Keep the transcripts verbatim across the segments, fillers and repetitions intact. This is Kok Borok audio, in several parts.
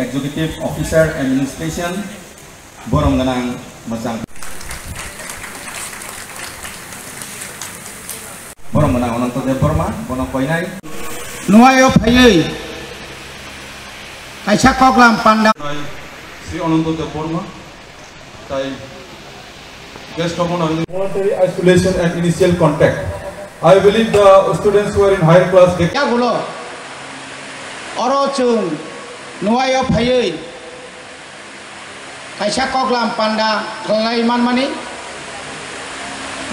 Executive Officer Administration, borom gwnang mwchang. Borom gwnang Ananto Debbarma, bono koinai. Nuaio phaiwi kaisa koklam panda. Sri Ananto Debbarma, tai guest of honor. Voluntary isolation and initial contact. I believe the students who are in higher class, they Yagulo, oro chwng nuaio phaiwi kaisa koklam panda khlai manmani,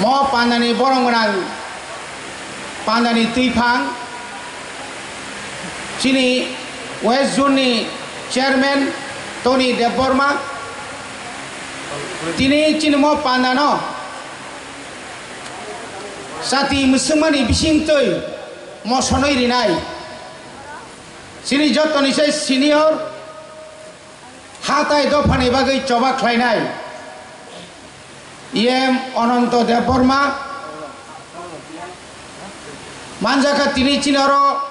mo pandani borom gwnang pandani twiphang, chini West Zone ni Chairman Tony Debbarma, tini chini mo pandano sati mwswngmani bisingtwi mosonwi rinai, chini jotoni se senior, ha tai dophani bagwi choba khlainai E M Ananto Debbarma manjakha tini chini oro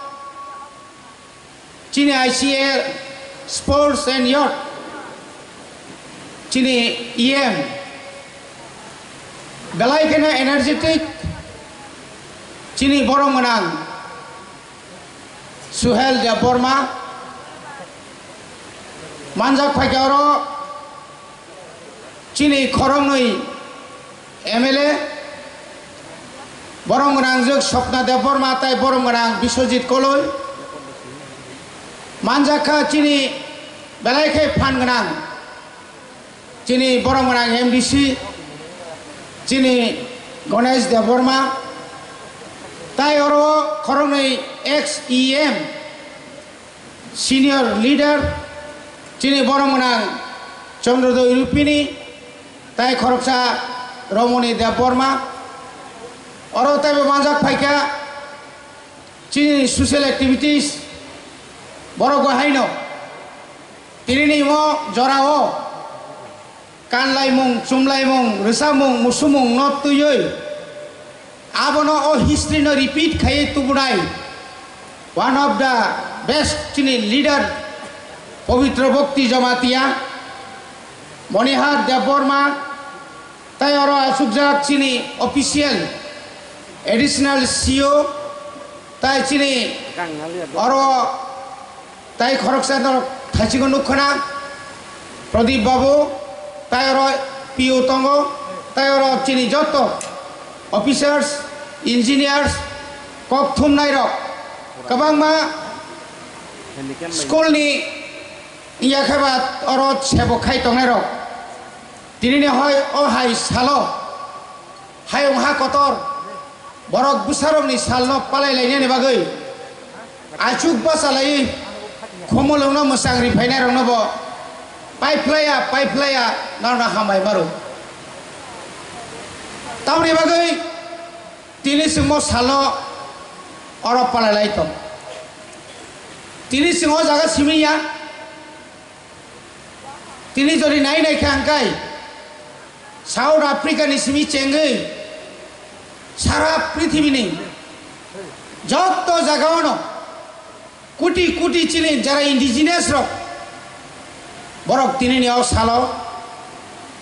chini I C A Sports and Youth chini E M belai kheno energetic chini borom gwnang Suhel Debbarma manjak phaikha oro chini khoroknwi M L A borom gwnang jwk Swapna Debbarma tai borom gwnang Biswajit Koloi manjak kha chini belai khe phan gwnang chini borom gwnang M D C, chini Ganesh Debbarma, tai oro khoroknwi ex E M, senior leader, chini borom gwnang Chandrodoi Rupini, tai khoroksa Romoni Debbarma, oro taibo manjak phaikha chini social activities, borok bo haino. Tinini o jorao kanlaimung, chumlaimung, rwchapmung, musumung no twiwi abono o history no repeat khaiwi tubunai one of the best chini leader Pabitra Bhakti Jamatia, Monihar Debbarma, tai oro achukjak chini official additional C O, tai chini oro tai khoroksa norok thaisingo nukkhana, Pradip Babu, tai oro P O tongo, tai oro chini joto officers, engineers, kok thumnai rok, kwbangma school ni wngya khe ba oro sebo khai tongnai rok, tinini hoi o hai salo hayung ha kotor borok bwsarokni salno palai lainani bagwi achuk bachalai khumulwngno mwchang ri phainairokno bo paiphlaiya paiphlaiya norokno hambai maro. Tamoni bagwi tini chwngmo salno oro palai lai tong. Tini chwng o jaga simi ya. Tini jodi nai nai khe ang kai South Africa ni simi chengwi sara prithibini jotto jagao no kuti kuti chini jara indigenous rok borok tini ni o salo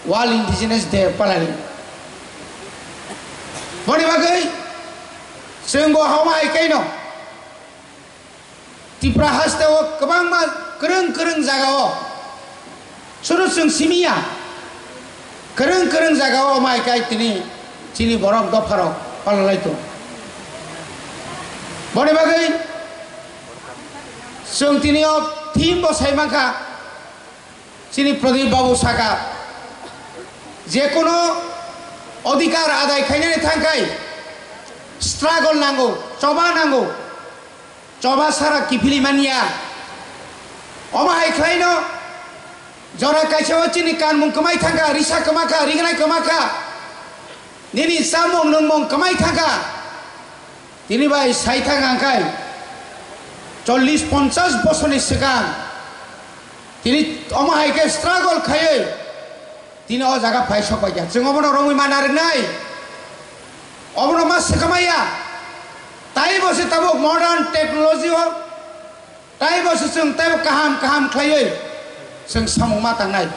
World Indigenous Day palai. Boni bagwi chwng bo hama hai kaino Tripura haste o kwbangma kwrwng kwrwng jaga o chwng chwng simi ya. Kwrwng kwrwng jaga o mai kai tini chini borok dopha rok palalai tongo. Boni bagwi chwng tini o theme bo sai mankha. Chini Pradip Babu saka, je kono odhikar adai khainani thangkhai struggle nango, choba nango, choba sara kiphili manya. Omo hai khlaino jora kaisa o chini kanmung kwmai thangkha, risa kwmakha, rignai kwmakha, nini chamung nungmung kwmai thangkha. Tini bai sai thang ang khai chollish ponchash bosorni swkang tini omo hai khe struggle khaiwi tini o jaga phai sok paikha. Chwng obono romwi mana rwnai, obono ma swkamaya. Tai bo se tabuk modern technology o Taibo se chwng taibo kaham kaham khlaiwi chwng samung ma tangnai.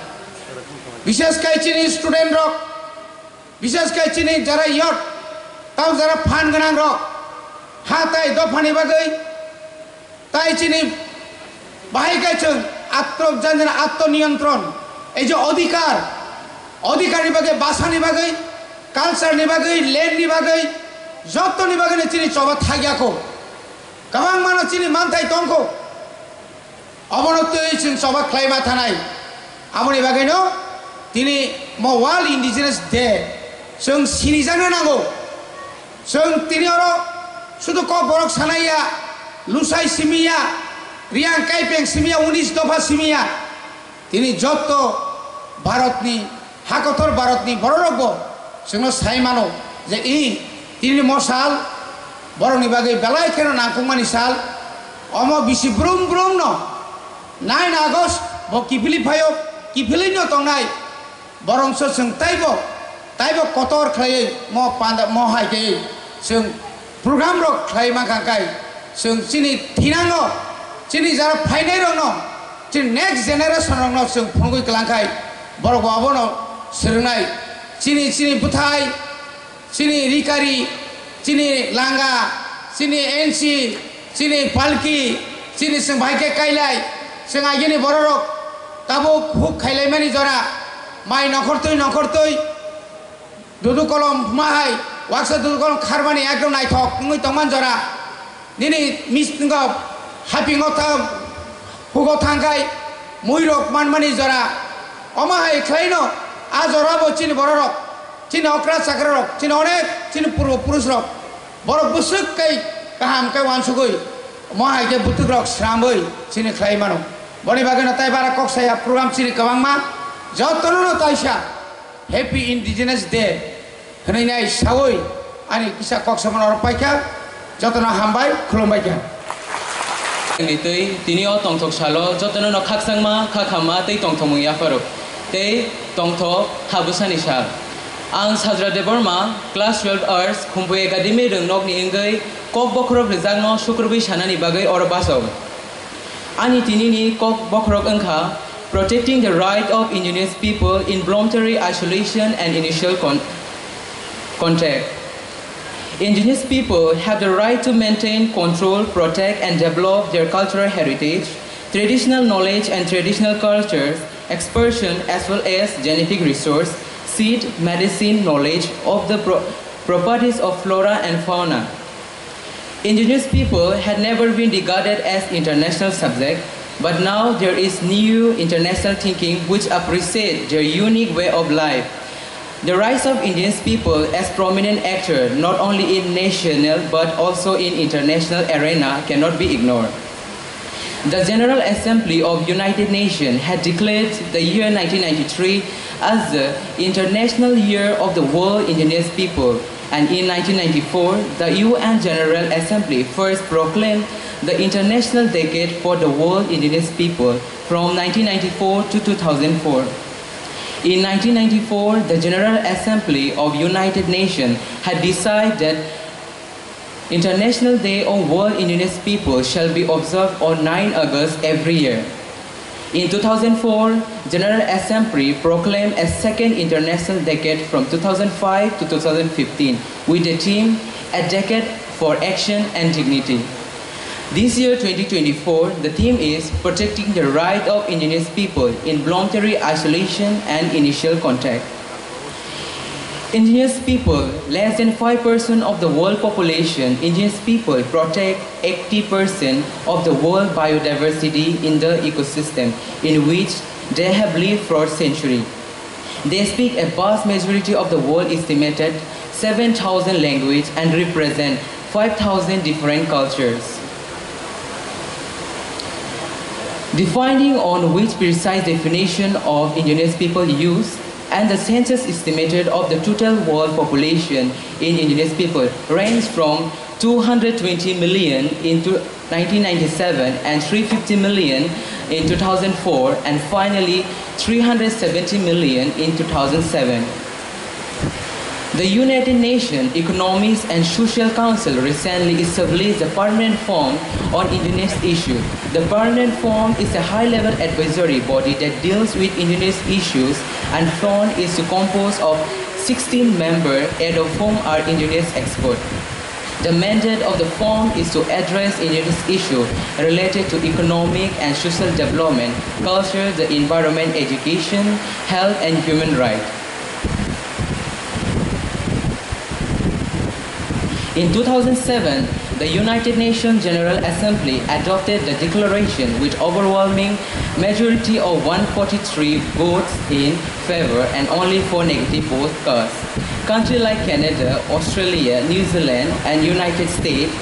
Bishes khe chini student rok, bishes khe chini jara youth, tamo jara phan gwnang rok, ha tai dophani bagwi, tai chini bahai khe chwng atto janjana atto niyantron, ei je odhikar, odhikarni bagwi, bhashani bagwi, culture ni bagwi, land ni bagwi, jottoni bagwi chini choba thagya kho. Kwbangmano chini manthai tongkho. Obono twi chwng choba khlaima thanai. Aboni bagwino tini mo World Indigenous Day chwng sinijakna nango. Chwng tini oro sudu kok borok sanaiya, lusai simiya, riyang kaipeng simiya, unis dopha simiya. Tini jotto Bharatni, hakotor Bharatni bororokbo chwngno sai mano je i tini mo sal borokni bagwi belai kheno nangkukmani sal. Omo bisi brum brumno nine August bo kiphilwi phaio, kiphilwino tongnai borokso chwng taibo, taibo kotor khlaiwi mo panda, mo hai khe chwng program rok khlai mankha kai chwng chini thinango, chini jara phainai rokno, chini next generation rokno chwng phunugwi kwlang khai borok bo abono swrwngnai. Chini, chini bwthai, chini rikari, chini langa, chini ensi, chini palki, chini chwng bahai khe kailai, chwng agini bororok tabuk huk khailaimani jora, mai nokhortwi nokhortwi, dudu kolom ma hai, waksa dudu kolom kharmani ekdom naithok wngwi tongmani jora. Nini mistingo hapingo thang, hugo thangkhai, muirok manmani jora. Omo hai khlaino, a jorabo chini bororok, chini okra chakrarok, chini onek, chini purbo purusrok, borok bwswk kai kaham kai wansugwi, omo hai khe bwtwkrok sramwi chini khlai mano. Boni bagwino tai bara kok saya program chini kwbangma, jotono no taisa Happy Indigenous Day. Hwnwi nai saui ani kisa kok samano oro paikha, jotono hambai khulumbaikha. Ni twi tini o tongthok salo jotono no khakchangma, khakhamma tei tongthokmung yapharo tei tongthok habwsani sal. Ang Sajra Debbarma, class twelve Arts, Khumpui Academy rwngnokni wngwi kok bokhorok rwjakno sukrubwi sanani bagwi oro bachago. Ani tinini kok bokhorok wngkha Protecting the Right of Indigenous People in Voluntary Isolation and Initial Con-, Contact. Indigenous people have the right to maintain, control, protect, and develop their cultural heritage, traditional knowledge, and traditional cultures, expression, as well as genetic resource, seed, medicine, knowledge of the pro-, properties of flora and fauna. Indigenous people had never been regarded as international subject, but now there is new international thinking which appreciate their unique way of life. The rise of indigenous people as prominent actor not only in national but also in international arena cannot be ignored. The General Assembly of United Nations had declared the year nineteen ninety-three as the International Year of the World Indigenous People, and in nineteen ninety-four, the U N General Assembly first proclaimed the International Decade for the World Indigenous People from nineteen ninety-four to two thousand four. In nineteen ninety-four, the General Assembly of United Nations had decided that International Day of World Indigenous People shall be observed on nine August every year. In two thousand four, General Assembly proclaimed a second International Decade from two thousand five to two thousand fifteen with the theme A Decade for Action and Dignity. This year, twenty twenty-four, the theme is Protecting the Right of Indigenous People in Voluntary Isolation and Initial Contact. Indigenous people, less than five percent of the world population, indigenous people protect eighty percent of the world biodiversity in the ecosystem in which they have lived for centuries. They speak a vast majority of the world estimated seven thousand languages and represent five thousand different cultures. Depending on which precise definition of indigenous people use, and the census estimated of the total world population in indigenous people range from two hundred twenty million in two- nineteen ninety-seven and three fifty million in two thousand four, and finally three hundred seventy million in two thousand seven. The United Nations Economics and Social Council recently established the Permanent Forum on Indigenous Issues. The Permanent Forum is a high-level advisory body that deals with indigenous issues, and forum is composed of sixteen members, eight of whom are indigenous experts. The mandate of the forum is to address indigenous issues related to economic and social development, culture, the environment, education, health, and human rights. In two thousand seven, the United Nations General Assembly adopted the declaration with overwhelming majority of one forty-three votes in favor and only four negative votes cast. Countries like Canada, Australia, New Zealand, and United States,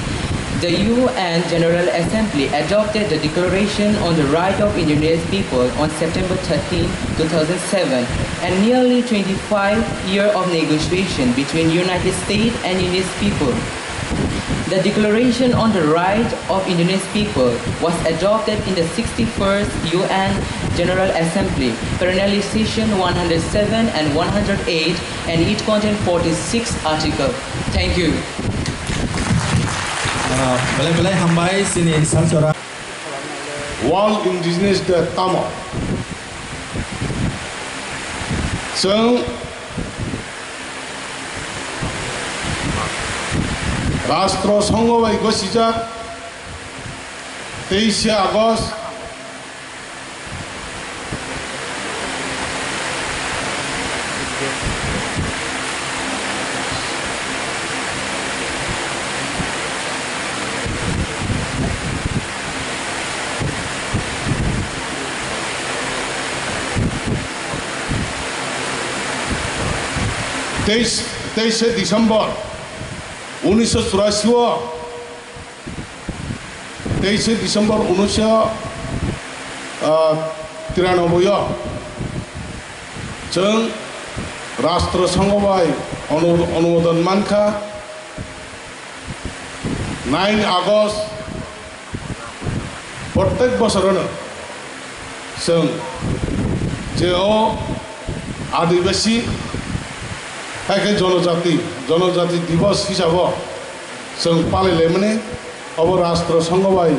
the U N General Assembly adopted the Declaration on the Right of Indigenous People on September thirteen, two thousand seven, and nearly twenty-five years of negotiation between United States and Indigenous people. The Declaration on the Right of Indigenous People was adopted in the sixty-first U N General Assembly, perennially session one hundred seven and one hundred eight, and it contained forty-six articles. Thank you. Ah, belai belai hambai chini salchora. World Indigenous Day tamo? Chwng Rastro Songho bai gosijak teishe August Teis, teishe December unisho churasi o, teishe December unisho, ah, tiranoboi o chwng Rastro Songho bai onu-, onumodon mankha. Nine August prottek bosorono chwng je o Adibasi hai khe Jonojati, Jonojati Divos hisabo chwng palailaimani, obo Rastro Songho bai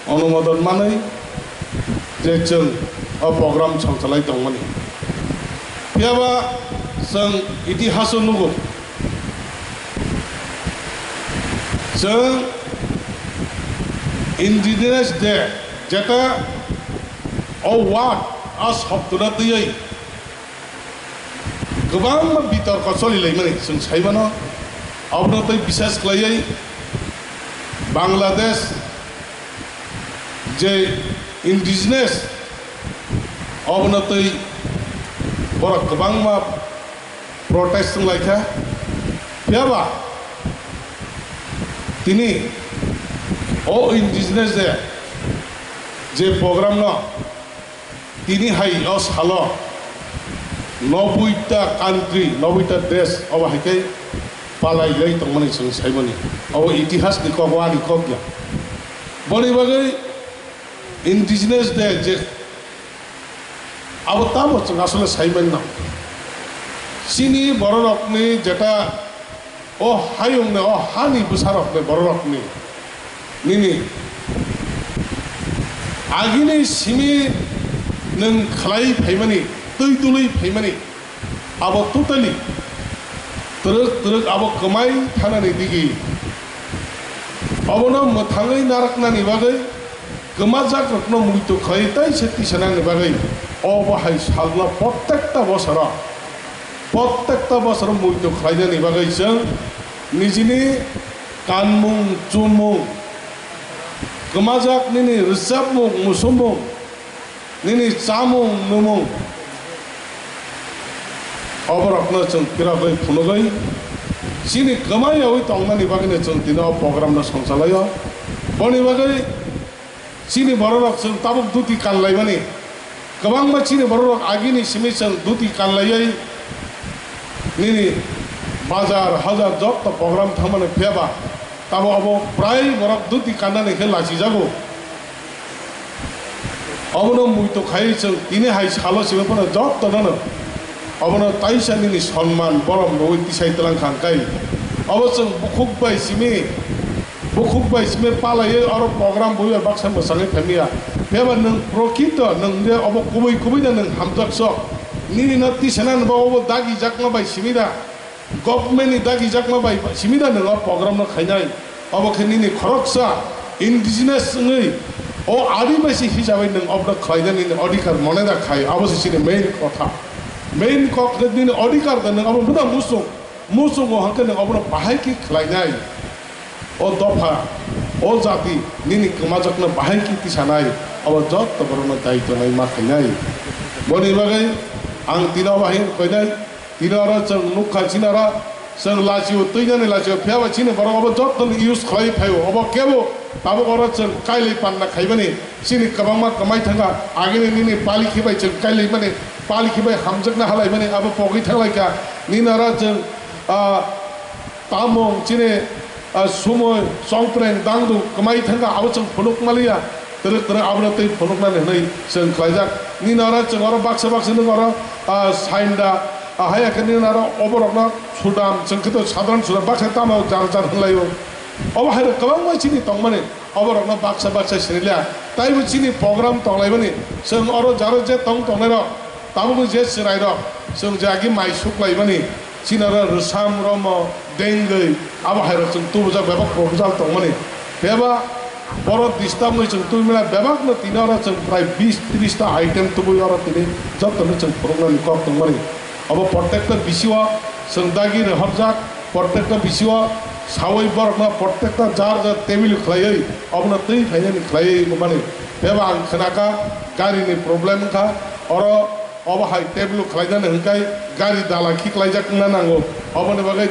onumodon manwi je chwng o program songchalai tongmani. Phiyaba chwng itihaso nugo, chwng Indigenous Day, jeta o word, a shobdona twiwi kwbangma bitorko cholilaimani chwng saimano. Abono tei bisas khlaiwi Bangladesh je indigenous, obono tei borok kwbangma protest wnglaikha. Phiyaba tini o indigenous je, je program no tini hai o salo noboi ta country, noboi ta desh obo hai khe palai lai tongmani chwng saimani. Obo itihas ni kok, ani kok ya. Boni bagwi indigenous day je abo tamo chwng asole saimani no. Chini bororokni jeta o hayungni, o hani bwsarokni, bororokni nini agini simi nwng khlai phaimani, twi dului phaimani, abo totally twrwk twrwk abo kwmai thanani digi. Obono mwthangwi narwknani bagwi kwmajakrokno muitu khlai tei se tisanani bagwi obo hai salno prottekta bosoro, prottekta bosoro muitu khlainani bagwi chwng nijini kanmung, chumung, kwmajak nini rwchapmung, musumung, nini chamung, nwmung, oborokno chwng phirogwi phunugwi chini kwmai yaui tongnani bagwino chwng tini o program no songchalaio. Boni bagwi chini bororok chwng tabuk duti kanlaimani. Kwbangma chini bororok agini simi chwng duti kanlaiwi nini bazar hajar jotto program thangmani phiyaba tabo abo prai borok duti kannani khe lachijago. Obono muitu khai chwng tini hai salo simi phano jotto nono Obono taisa nini sonman borom rwui tisai tlang kha hwnkhe, obo chwng bukhuk bai simi, bukhuk bai simi palaiwi oro program buibar baksa mwchangwi phaimaya. Phiya ba nwng prokrito nwng de obo kubui kubui da nwng hamjak sok. Nini no tisanani bo obo dagijakma bai simi da. Government ni dagijakma bai simi da nwng o program no khainai. Obo khe nini khoroksa indigenous wngwi o adibasi hisabai nwng obono khlainani nini odhikar mone da khai, abo se chini main kotha. Main kok khe nini odhikar da nwng obo bwdang muchung, muchungo hwnkhe nwng obono bahai khe khlainai. O dopha, o jati nini kwmajakno bahai khe tisanai, obo jotto borokno daityo nai ma khainai. Boni bagwi ang tino bahai khainai. Tini oro chwng nukha chini oro chwng lachio twinani lachio, phiya ba chini borok obo jottoni use khlai phaio. Obo kebo tabuk oro chwng kailai panna khaimani, chini kwbangma kwmai thangkha, agini nini palikhi bai chwng kailaimani, palikhi bai hamjakna halaimani abo pogwi thanglaikha. Nini oro chwng, ah, tamung chini, ah, sumui chongpreng dangdung kwmai thangkha, abo chwng phunuk maliya. Twrwk twrwk abono twi phunuknani hwnwi chwng khlaijak. Nini oro chwng oro baksa baksa nwng oro, ah, sainda, ah, haya khe nini oro oborokno sudam, chwng khe to sadharan sudam, baksa tamo jar jar hwnlaio. Obo hai rok kwbangma chini tongmani, oborokno baksa baksa siniliya. Taibo chini program tonglaimani, chwng oro jaro je tong tongnairok, tabukni je chwrairok, chwng je agi mai suklaimani, Chini oro rwsam, romo, dengwi, abo hai rok chwng tubujak bebak proposal tongmani. Phiya ba borok disturb wngwi chwng tubui manya bebakno tini oro chwng prai bis tris ta item tubui oro tini jotono chwng phunuknani kok tongmani. Obo protekta bisio chwng dagi rohorjak, protekta bisio saui borokno protekta jar jar table khlaiwi obono twi phainani khlaiwi mani. Phiya ba ang khnakha garini problem wngkha oro. Obo hai table khlainani hwnkhe gari dala khiklaijak wngna nango. Oboni bagwi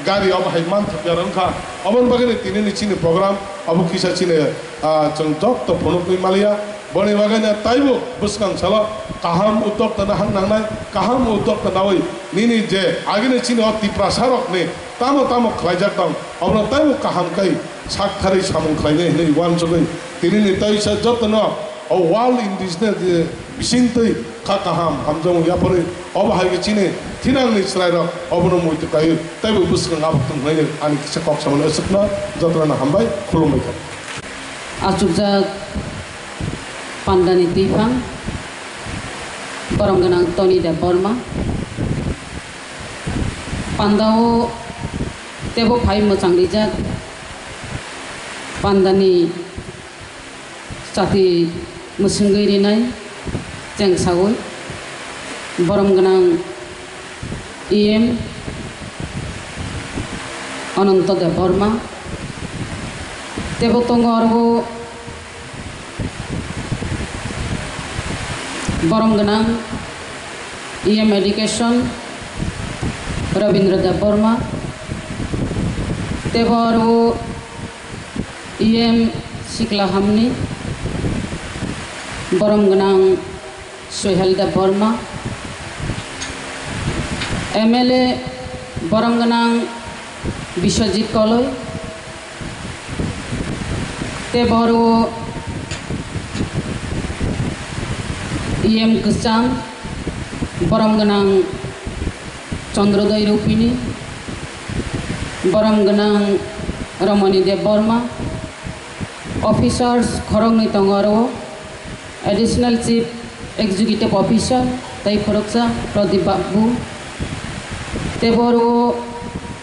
gari obo hai manthokya wngkha. Oboni bagwino tinini chini program obo kisa chini, ah, chwng jotto phunukwi maliya. Boni bagwino taibo bwskang salo kaham uddokta nahang nangnai, kaham uddokta nawi nini je agini chini o Tiprasa rokni tamo tamo khlaijak tong, obono taibo kaham kai sak tharwi samung khlainai hwnwi uansugwi tinini taisa jotono o World Indigenous Day bisingtwi kha kaham hamjakmung yapharwi obo hai khe chini thinangni chwrairok obono muitu kaiwi teibo bwswkang abotong hwnwi ani kisa kok samani aswkno jotono hambai khulumbai kha. Achukjak pandani twiphang borom gwnang Tony Debbarma. Pandao teibo phai mwchang rijak pandani chati mwswngwi rinai chengsaui borom gwnang E M Ananto Debbarma. Teibo tongo aro borom gwnang E M Education Rabindra Debbarma, teibo aro E M Sikla Hamni, borom gwnang Sohel Debbarma, M L A borom gwnang Biswajit Koloi, tei boro E M kwchang borom gwnang Chandrodoi Rupini, borom gwnang Ramani Debbarma, officers khoroknwi tongo aro. Additional Chief Executive Officer tei khoroksa Pradip Babu, tei boro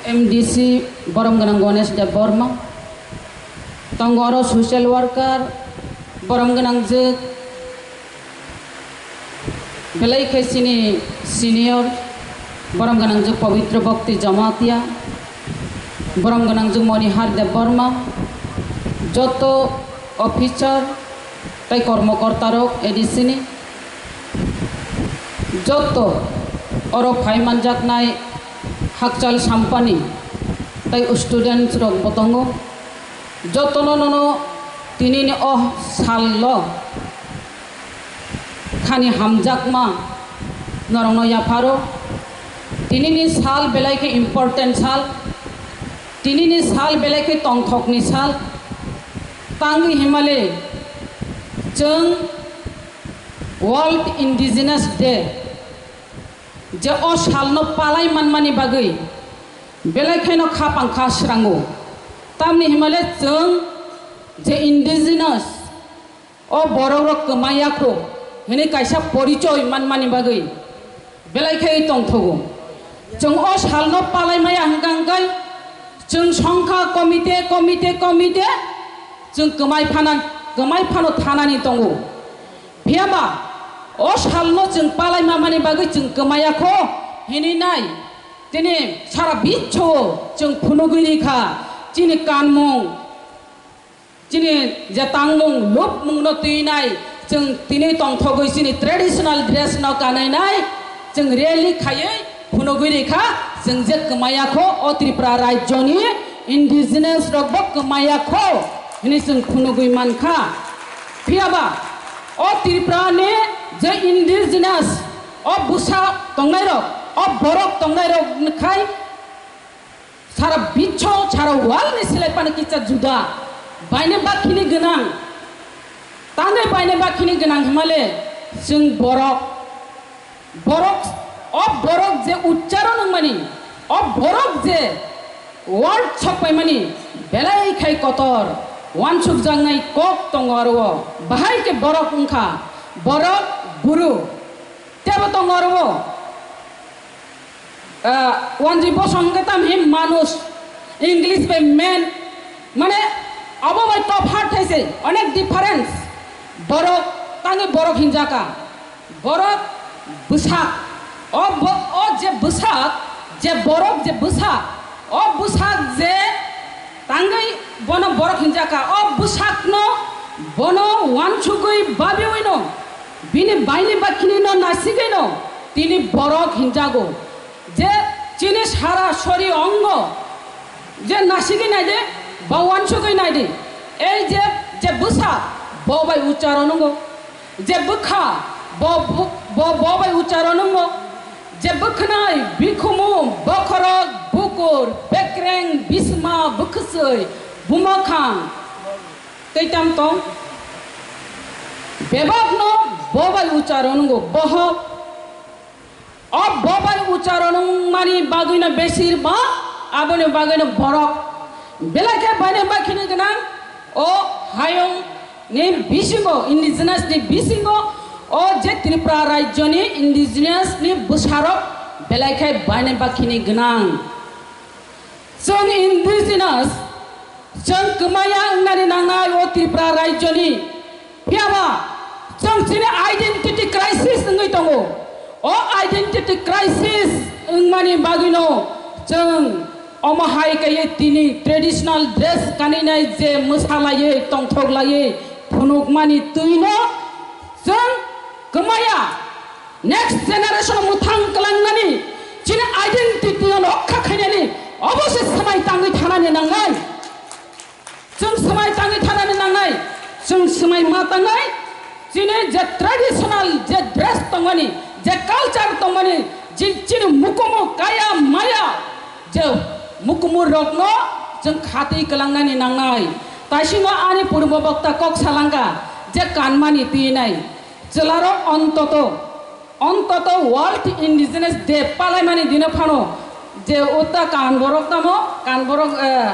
M D C borom gwnang Ganesh Debbarma, tongo oro social worker borom gwnang jwk, belai khe chini senior borom gwnang jwk Pabitra Bhakti Jamatia, borom gwnang jwk Monihar Debbarma, joto officer, tei kormokortarok A D C ni jotto oro phai manjaknai hakchal sampani tei students rok bo tongo. Jotono nono tinini o sallo khani hamjakma norokno yapharo. Tinini sal belai khe important sal, tinini sal belai khe tongthokni sal. Tangwi himale chwng World Indigenous Day Je o salno palai manmani bagwi belai khaino kha pangkha srango. Tamni himale chwng je indigenous o borok rok kwmaya kho hini kaisa porichoi manmani bagwi belai khai tongthogo. Chwng o salno palai maya hwnkha hwnkhe chwng songkha komite, komite, komite chwng kwmai phana, kwmai phano thanani tongo. Phiyaba o salno chwng palai mamani bagwi chwng kwmaya kho hini nai tini sara bichwo chwng phunugwi rikha chini kanmung. Chini je tangmung lupmung no twi nai, chwng tini tongthogwi chini traditional dress no kanwi nai, chwng rally khaiwi phunugwi rikha, chwng je kwmaya kho o Tripura rajyoni indigenous rok bo kwmaya kho hini chwng phunugwi mankha. Phiyaba o Tripura ni je indigenous o bwsa tongnai rok, o borok tongnai rok khai sara bichwo, sara world ni silai phano kisa juda. Baine bakhini gwnang. Tangwi baine bakhini gwnang himale chwng borok. Borok, o borok je uchcharon wngmani, o borok je word sokpaimani belai khai kotor, wansukjaknai kok tongo aro o. Bahai khe borok wngkha, borok buru. Tebo tongo aro o. Ah, wanjwi bosong hwnkhe tamhi manush, English bai man, mane abo bai tophat hai se, onek difference. Borok, tangwi borok hinjaka. Borok bwsak. O bo-, o je bwsak, je borok je bwsak, o bwsak je tangwi bono borok hinjaka. O bwsakno bono wansugwi babiwino, bini baini bakhini no nasigwino tini borok hinjago. Je chini sara sori ongo je nasigwi naidi, ba wansugwi naidi. Ei je, je bwsak, bo bai ucharo nungo. Je bwkha, bo, bo, bo, bo bai ucharo nungo. Je bwkhnai, bikhumu, bokhorok, bukur, bekreng, bisma, bwkhwsoi, bumakhang, tei tam tong. Bebakno bo bai ucharo nungo, bohok. O bo bai ucharo nungmani bagwino besir ba aboni bagwino borok. Belai khe baine bakhini gwnang o hayung ni bisingo, indigenous ni bisingo, o je Tripura rajyoni indigenous ni bwsarok belai khe baine bakhini gwnang. Chwng indigenous, chwng kwmaya wngnani nangnai o Tripura rajyoni. Phiyaba chwng chini identity crisis wngwi tongo. O identity crisis wngmani bagwino chwng omo hai kaiye tini traditional dress kaninai je mwsalaiwi tongthoklaiwi phunukmani twino chwng kwmaya next generation mwthang kwlangnani chini identity no rokha khainani obo se swmai tangwi thanani nangnai. Chwng swmai tangwi thanani nangnai, chwng swmai ma tangnai, chini je traditional je dress tongmani, je culture tongmani, je chini mukumu kaya maya, je mukumu rokno chwng khatwi kwlangnani nangnai. Taisima ani purbo bokta kok salangka, je kanmani twinai. Chwlarok ontoto, ontoto World Indigenous Day palaimani dino phano je uta kan borok tamo, kan borok, eh,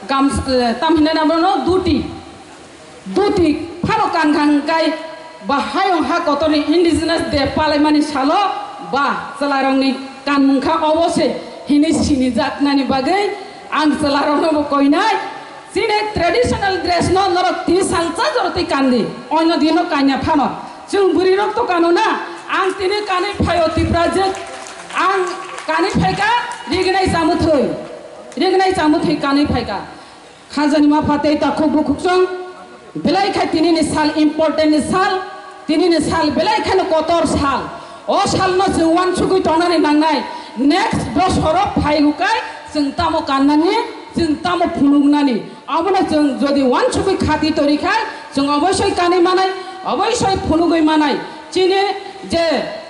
gams-, eh, tam hinai namo no duti, duti phano kan khang kai ba hayung ha kotorni Indigenous Day palaimani salo ba chwlarokni kanmung kha obo se hini sinijaknani bagwi ang chwlarokno bo koinai. Chini traditional dress no norok tini salsa jorotwi kandi, onyo dino kanya phano. Chwng bwrwi rok to kano na, ang tini kanwi phaio Tipra je, ang kanwi phaika rignai chamwi thwi, rignai chamwi thwi kanwi phaika. Khajani ma phatei takhuk bukhuk chwng, belai khai tini ni sal important ni sal, tini ni sal belai khai no kotor sal. O sal no chwng wansugwi tongnani nangnai, next bosoro phai hukai chwng tamo kannani, chwng tamo phunuknani. Abono chwng jodi wansugwi khati tori khai, chwng oboisoi kanwi manai, oboisoi phunugwi manai. Chini je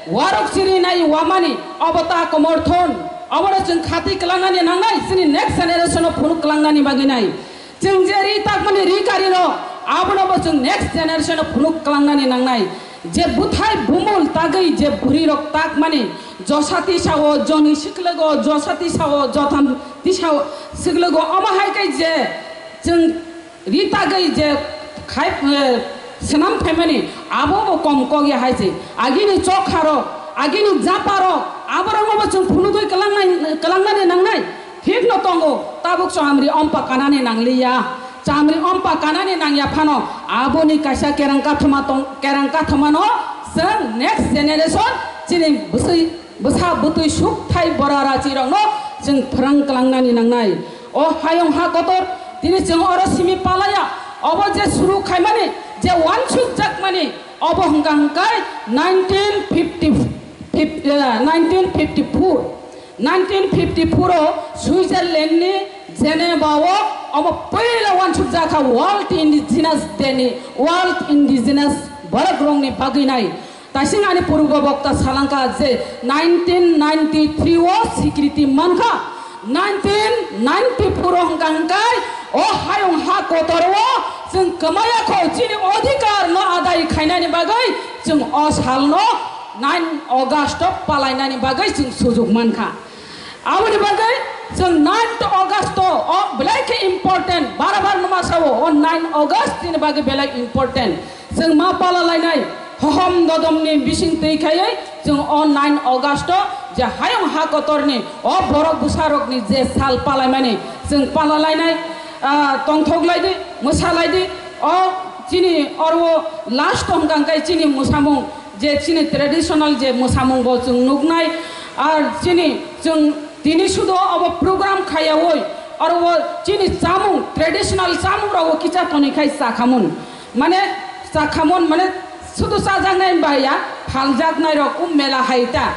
warok chiri nai wamani, obo ta komorthon, obono chwng khati kwlangnani nangnai, chini next generation o phunuk kwlangnani bagwi nai. Chwng je ri takmani ri kari no, abono bo chwng next generation o phunuk kwlangnani nangnai. Je bwthai bumul tagwi je bwrwirok takmani, josati sao, joni siklogo, josati sao, jotham tisao siklogo, omo hai khe je chwng ri tagwi je khai, eh, swnam phaimani, abo bo kom kok ya hai se. Agini chokharok, agini japarok, aborokno bo chwng phunugwi kwlangnai, kwlangnani nangnai. Thikno tongo, tabuk chamri ompa kanani nangliya. Chamri ompa kanani nangya phano, aboni kaisa kerang kathoma tong, kerang kathomano chwng next generation chini bwswi, bwsa bwtwi sukthai bora rachirokno chwng phrang kwlangnani nangnai. O hayung ha kotor, tini chwng oro simi palaya, obo je suru khaimani, je wansukjakmani, obo hwnkha hwnkhe nineteen fifty, fif-, eh, nineteen fifty-four. Nineteen fifty-four o Switzerland ni Geneva o omo puila wansukjak kha World Indigenous Day ni, World Indigenous Borokrok ni bagwi nai. Taising ani purbo bokta salangkha je nineteen ninety-three o sikriti mankha, nineteen ninety-four o hwnkha hwnkhe o hayung ha kotor o chwng kwmaya kho chini odhikar no adai khainani bagwi chwng o sal no nine August o palainani bagwi chwng sujuk mankha. Aboni bagwi chwng ninth August o, o belai khe important, bara bar no ma sao, o nine August ni bagwi belai important. Chwng ma pala lainai, hohom dodom ni bising twi khaiwi chwng o nine August o je hayung ha kotor ni o borok bwsa rok ni je sal palaimani chwng pala lainai, ah, tongthok lai di, mwsa lai di, o chini oro last hwnkha hwnkhe chini mwsamung je chini traditional je mwsamung bo chwng nuknai, ar chini chwng tini sudo obo program khaiyaui oro o chini chamung traditional chamung rok o kicha toni khai chakhamun mane chakhamun mane sudo chajaknai baya phaljaknai rok o mela hai ta,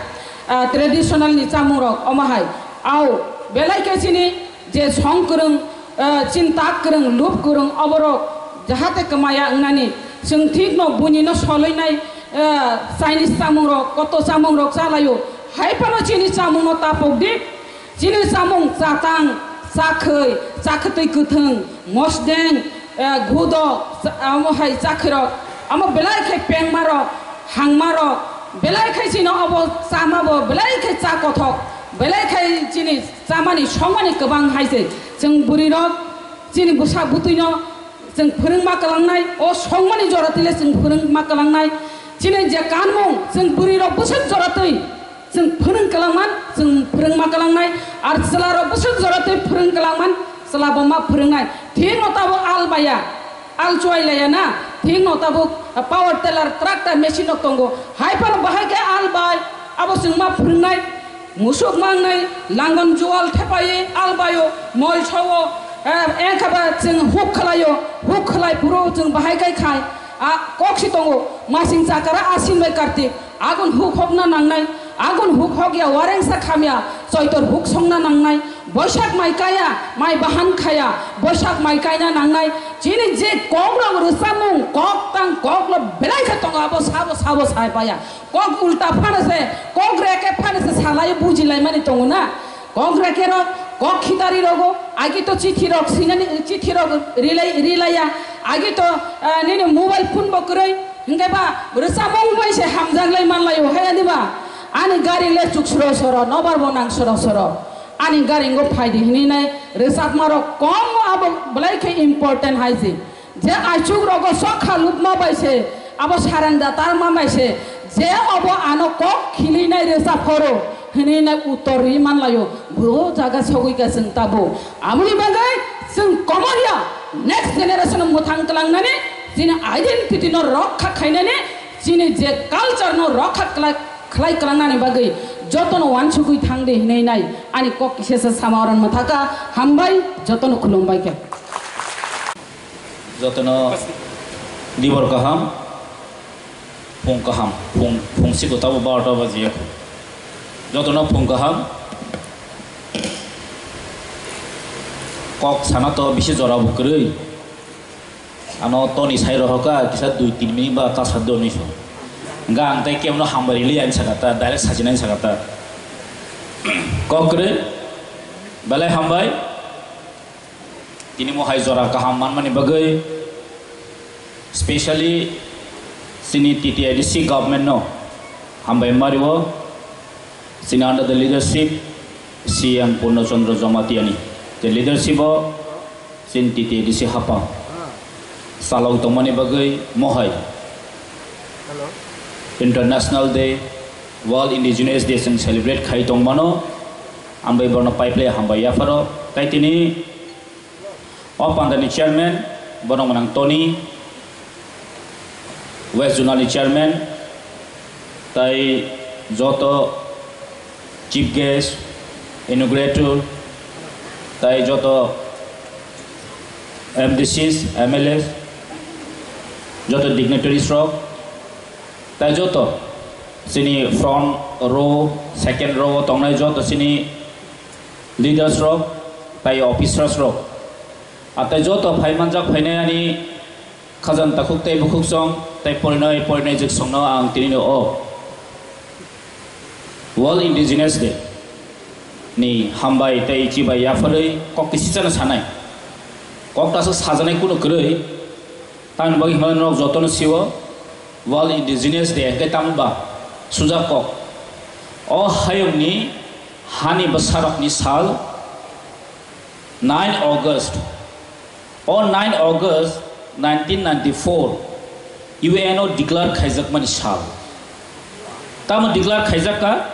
ah, traditional ni chamung rok omo hai au belai khe chini je song kwrwng, ah, chini tak kwrwng, lup kwrwng, oborok jahate kwmaya wngnani. Chwng thikno buinino solwinai, ah, Chinese chamungrok, koto chamungrok chalaio. Hai phano chini chamungno tapok di. Chini chamung chatang, chakhwi, chakhwtwi kwthwng, mosdeng, eh, gudok, cha-, amo hai chakhirok, amo belai khe pengmarok, hangmarok, belai khe chini obo chama bo belai khe cha kothok, belai khe chini chamani songmani kwbang hai se. Chwng bwrwirok, chini bwsa bwtwino chwng phwrwngma kwlangnai, o songmani joratwile chwng phwrwngma kwlangnai. Chini je kanmung, chwng bwrwirok bwswk joratwi, chwng phwrwng kwlangman, chwng phwrwngma kwlangnai, ar chwlarok bwswk joratwi phwrwng kwlangman, chwlabo ma phwrwngnai. Thikno tabuk al baya, al chuai laya na, thikno tabuk power tiller, tractor machine rok tongo. Hai phano bahai khe al bai, abo chwng ma phwrwngnai, musuk mangnai, langon jual thepaiwi al baio, moi sao, eh, engkhaba chwng huk khlaio, huk khlai phuru chwng bahai khe khai. A kok si tongo, masing chakara asin bai kartik. Agun huk hokna nangnai, agun huk hokya warengsa khamya, choitor huk songna nangnai, boisak mai kaya, mai bahan khaya, boisak mai kaina nangnai. Chini je kok rok rwchapmung, kok tang kok lo belai khe tongo, abo sabo sabo sai paya. Kok ulta phano se, kok reke phano se salai buji lai mani tongo na. Kok reke rok, kok khitari rogo, agi to chithi rok sinani, chithi rok rilai, rilaiya, agi to, ah, nini mobile phone bo kwrwi. Hingke ba, rwchapmung bai se hamjak lai man laio, hai ani ba? Ani gari le chuk soro soro, nobar bo nang soro soro. Ani gari ngo phai di hinwi nai rwchapma rok kom abo belai khe important hai se. Je aichuk rogo sok kha lukma bai se, abo sarenda tarma bai se, je obo ano kok khili nai rwchap phoro hinwi nai uttor ri man laio. Bo jaga sogwi ka chwng tabo. Aboni bagwi chwng komorya next generation mwthang kwlangnani, chini identity no rokha khainani, chini je culture no rokha khlai, khlai kwlangnani bagwi jotono wansugwi thang di hinwi nai ani kok kisa sa sama oron mwthaka. Hambai, jotono khulumbai khe. Jotono dibor kaham. Phung kaham, phung, phung siko tabo barota bajiya. Jotono phung kaham. Kok sana to bisi jora bo kwrwi. Ano toni sai rohoka kisa dui tin minute ba ta sa doni so. Hingke ang tei kemno hambai rili ani sakata, direct sajina ani sakata. Kok kwrwi, belai hambai. Tini mo hai jora kaham manmani bagwi, specially Chini T T A D C government no hambai mario, chini under the leadership C M Purno Chandra Jamatia ni je leadership o chini T T A D C hapang salok tongmani bagwi mohai International Day, World Indigenous Day chwng celebrate khai tongmano, ang bai borno pipeline hambai yapharo, tai tini o pandani chairman, borok mwnang Tony, West Zonal ni chairman, tai joto chief guest, inaugurator, tai joto M D Cs, M L As, joto dignitaries rok, tai joto chini front row, second row o tongnai joto chini leaders rok, tai officers rok, a tai joto phai manjak phainai ani khajang takhuk tei bukhuk song tei porinai porinai jwk songno ang tini no o World Indigenous Day ni hambai tei chibai yapharwi kok kisichano sanai. Kok ta aswk sajaknai kunu kwrwi. Tamni bagwi hwnba norok jotono sio World Indigenous Day hwnkhe tamo ba sujak kok. O hayungni hani bwsarokni sal nine August. O nine August nineteen ninety-four U N o declare khaijakmani sal. Tamo declare khaijakka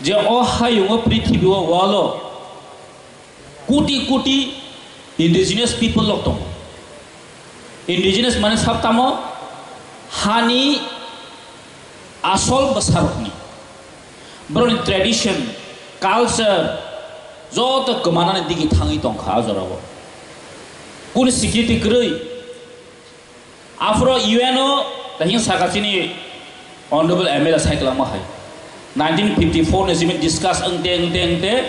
je o hayungo prithibi o world o koti koti indigenous people rok tongo. Indigenous mane sab tamo hani asol bwsarokni, borokni tradition, culture joto kwmanani digi thangwi tongkha a jorao. Kunu security kwrwi. Aphuru U N o dahing saka chini Honorable M L A sai kwlangma hai. Nineteen fifty-four ni simi discuss wngte wngte wngte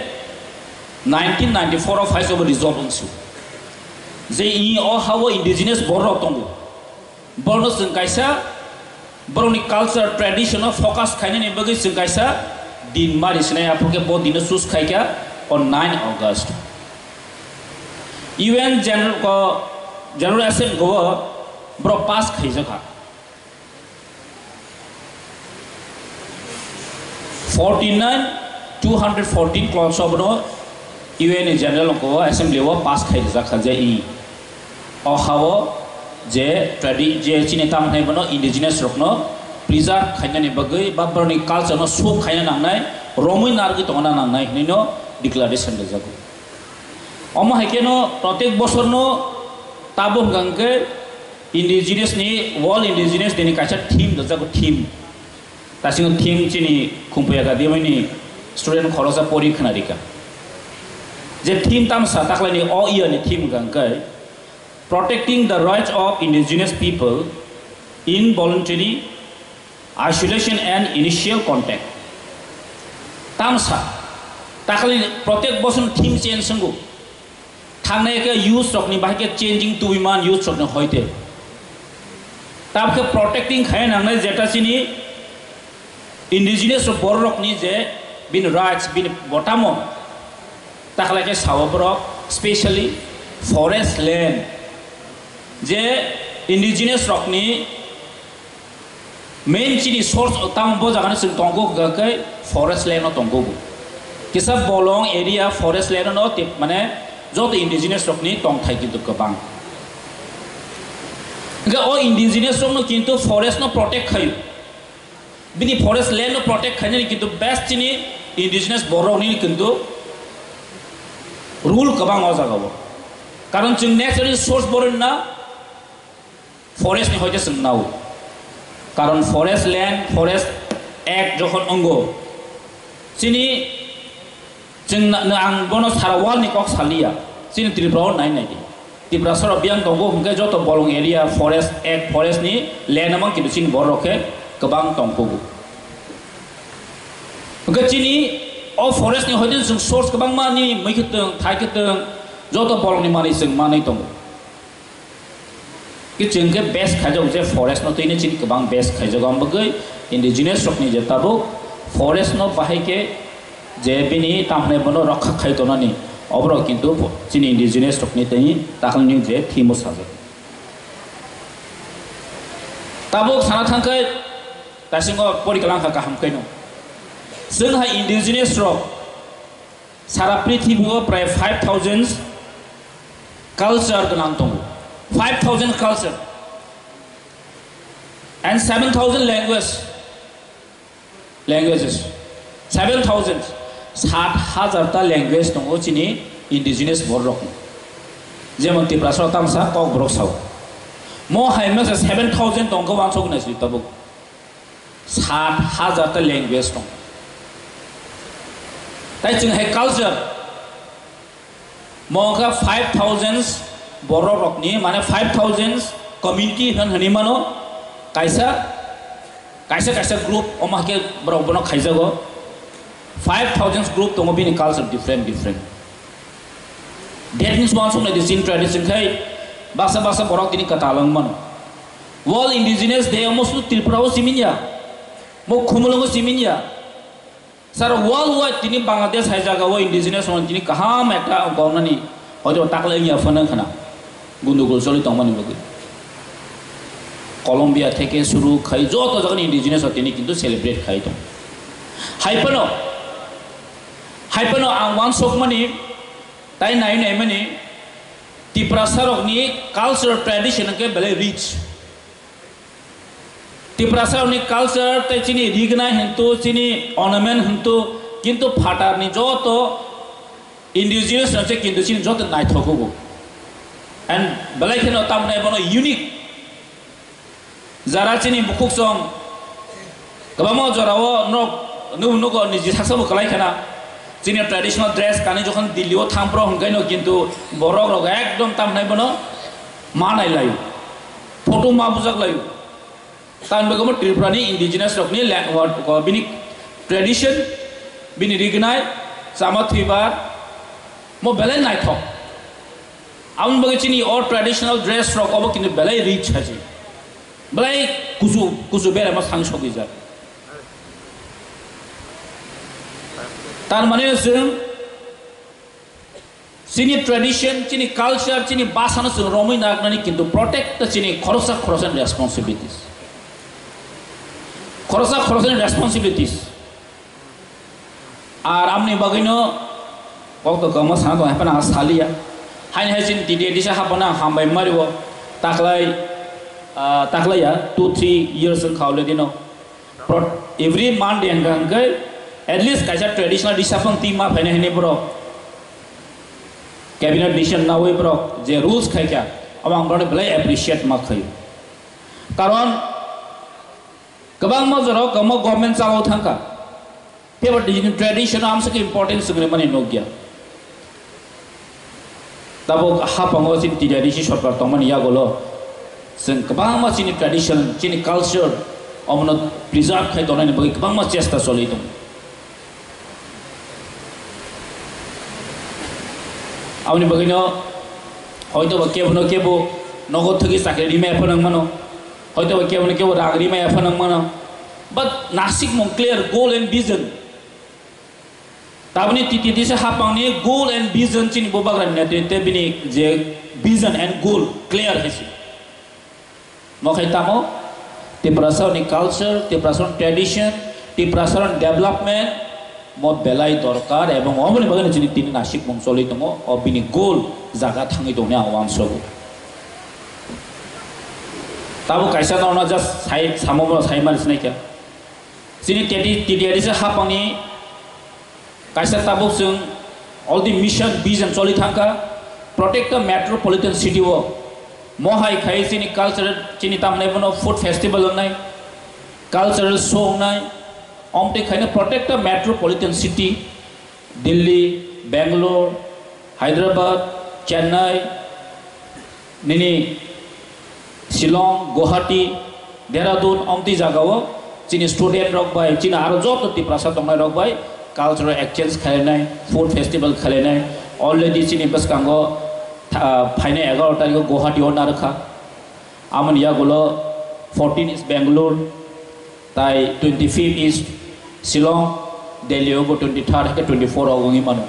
nineteen ninety-four o phai sobo resolve wngsu. Je i o ha o indigenous borok tongo. Borokno chwng kaisa borokni culture tradition o focus khainani bagwi chwng kaisa din mari sinai, aphuru khe bo dino choose khaikha o nine August. U N General ko, General Assembly ko borok pass khaijakha. Forty nine two hundred fourteen clause abono U N ni General ko Assembly o pass khaijakha je i o ha o je tradi-, je chini tamo hwnai bono indigenous rokno preserve khainani bagwi ba borokni culture no show khaina nangnai, romwi narwgwi tongna nangnai hwnwi no declaration rijago. Omo hai kheno protek bosorno tabuk hwnkha hwnkhe indigenous ni, World Indigenous Day ni kaisa theme rwjago, theme. Tasingo theme chini Khumpuia Academy ni student khorosa pori khna rikha. Je theme tamsa taklaini o year ni theme hwnkha hwnkhe Protecting the Rights of Indigenous People in Voluntary Isolation and Initial Contact. Tamsa, takhali protek boson theme change swngo. Thangnai khe youth rokni bahai khe changing tubui man youth rokni hoite. Tabkhe protecting khai nangnai jeta chini indigenous rok borok rokni je bini rights, bini botamo. Takhali khe sao borok specially forest land je indigenous rokni main chini source tamo bo jaga no chwng tongo hwnkha khe forest land no tongo bo. Kisa bolong area forest land no tip mane joto indigenous rokni tongthai kintu kwbang. Hwnkhe o indigenous rokno kintu forest no protect khaio. Bini forest land no protect khainani kintu best chini indigenous borok ni kintu rule kwbang o jaga o. Karon chwng natural source borok na forest ni hoite chwng nao. Karon forest land, forest act jokhon ongo, chini chwng na, na, ang bono sara world ni kok saliya. Chini Tripura o nai nai di. Tripura soro biyang tongo hwnkhe joto bolong area forest act, forest ni land amang kintu chini borok khe kwbang tongkugo. Hwnkhe chini o forest ni hoite chwng source kwbangma ni mui khe tong, thai khe tong, joto bolong ni manwi chwng manwi tongo. Ki chwng khe best khaijak je forest no twino chini kwbang best khaijak, ang bagwi indigenous rokni je tabuk forest no bahai khe je bini tamni bono rokha khai tonani oborok kintu chini indigenous rokni tei takhwlni je thimo sajak. Tabuk sana thangkhai, tasingo pori kalang kha kaham khaino. Chwng hai indigenous rok sara prithibi o prai five thousand culture gwnang tongo. Five thousand culture and seven thousand language. Languages. Seven thousand, sat hajar ta language tongo chini indigenous borok rokni. Jemon Tiprasa tamsa Kokborok sao. Mo hai masa seven thousand tongkha wansok nai sui tabuk. Sat hajar ta language tong. Tai chwng hai culture. Mo wngkha five thousand borok rokni, mane five thousand community hwn hwnwi mano, kaisa, kaisa, kaisa group, omo hakhe borok bono khaijago. Five thousand group tongo, bini culture different, different. That means, wansuk nai di, chini tradition khai baksa, baksa borok tini kwtal wng mano. World Indigenous Day omo sudu Tripura o simi ya, mo Khumulwngo simi ya. Sir, worldwide tini Bangladesh hai jaga o indigenous rok tini kaham ekta gornani hoito taklai ya phano khana gundugul choli tongmani bagwi. Colombia theke suru khai joto jaga ni indigenous rok tini kintu celebrate khai tong. Hai phano, hai phano ang wansok mani tai nai nai mani Tiprasa rok ni cultural tradition ke belai rich. Tiprasa ni culture tei chini rignai hintu, chini ornament hintu, kintu phatar ni joto indigenous rok se kintu chini joto naithok hugo. And belai kheno tamni bono unique. Jara chini bukhuk song kwbangma jora o nok nugo niji saksa bo kwlai khana. Chini traditional dress kani jokhon Delhi o thang pro hwnkhai no kintu borok rok ekdom tamni bono manai lai. Photo ma bujak lai. Tan bagwi mo Tripura ni indigenous rok ni la-, wa-, wa-, bini tradition, bini rignai, chama thwibar, mo belai naithok. Aboni bagwi chini o traditional dress rok obo kintu belai rich haji. Belai kusu, kusu bera ma sang sogwi jak. Tan mane chwng Chini tradition, chini culture, chini bhasha no chwng romwi naknani kintu protect ta chini khoroksa khoroksa ni responsibilities. Khoroksa khoroksa ni responsibilities. Ar amni bagwi no kok to kamo sana to hapan ang saliya. Haini hai chini T T A D C hapana hambai mario taklai, ah, taklai ya two three years ang khaule dino. Pro-, every Monday hwnkha hwnkhe at least kaisa traditional discussion team ma phainai hinwi borok cabinet decision nawi borok je rules khaikha, abo ang borokno belai appreciate ma khaio. Karon kwbangma jorao kwbangma government chalao thangkha. Teibo nini tradition amswk important swngwi mani nukya. Tabuk hapango chini T T A D C sorkar tongmani yagulo chwng kwbangma chini tradition, chini culture omono preserve khai tongnani bagwi kwbangma chesta choli tongo. Aboni bagwino hoitoba kebono kebo nogo thwgwi chakri rimaya phano wng mano, hoitoba kebono kebo rang rimaya phano wng mano, but nasikmung clear goal and vision. Taboni T T A D C hapangni goal and vision chini bubagrani netrite bini je vision and goal clear hai se. Mo khai tamo Tiprasa ni culture, Tiprasa ni tradition, Tiprasa ni development mo belai dorkar ebong oboni bagwi chini tini nasikmung choli tongo, o bini goal jaga thangwi tongni ang uansogo. Tabo kaisa norna just sai samo bo sai mani sinai kha. Chini T T A D C hapangni kaisa tabuk chwng already mission vision choli thangkha, protect the metropolitan city o. Mo hai khai chini cultural, chini tamnai bono food festival wngnai, cultural show wngnai, omtwi khaino protect the metropolitan city, Delhi, Bangalore, Hyderabad, Chennai, nini Shillong, Guwahati, Dehradun, omtwi jagao chini student rok bai, chini aro joto Tiprasa tongnai rok bai cultural exchange khlainai, food festival khlainai, already chini bwskango tha-, phainai egaroh tarikh o Guwahati o narwkha. Amoni yagulo fourteen is Bangalore, tai twenty-fifth is Shillong, Delhi o bo twenty-third hai khe twenty-four o wngwi mano.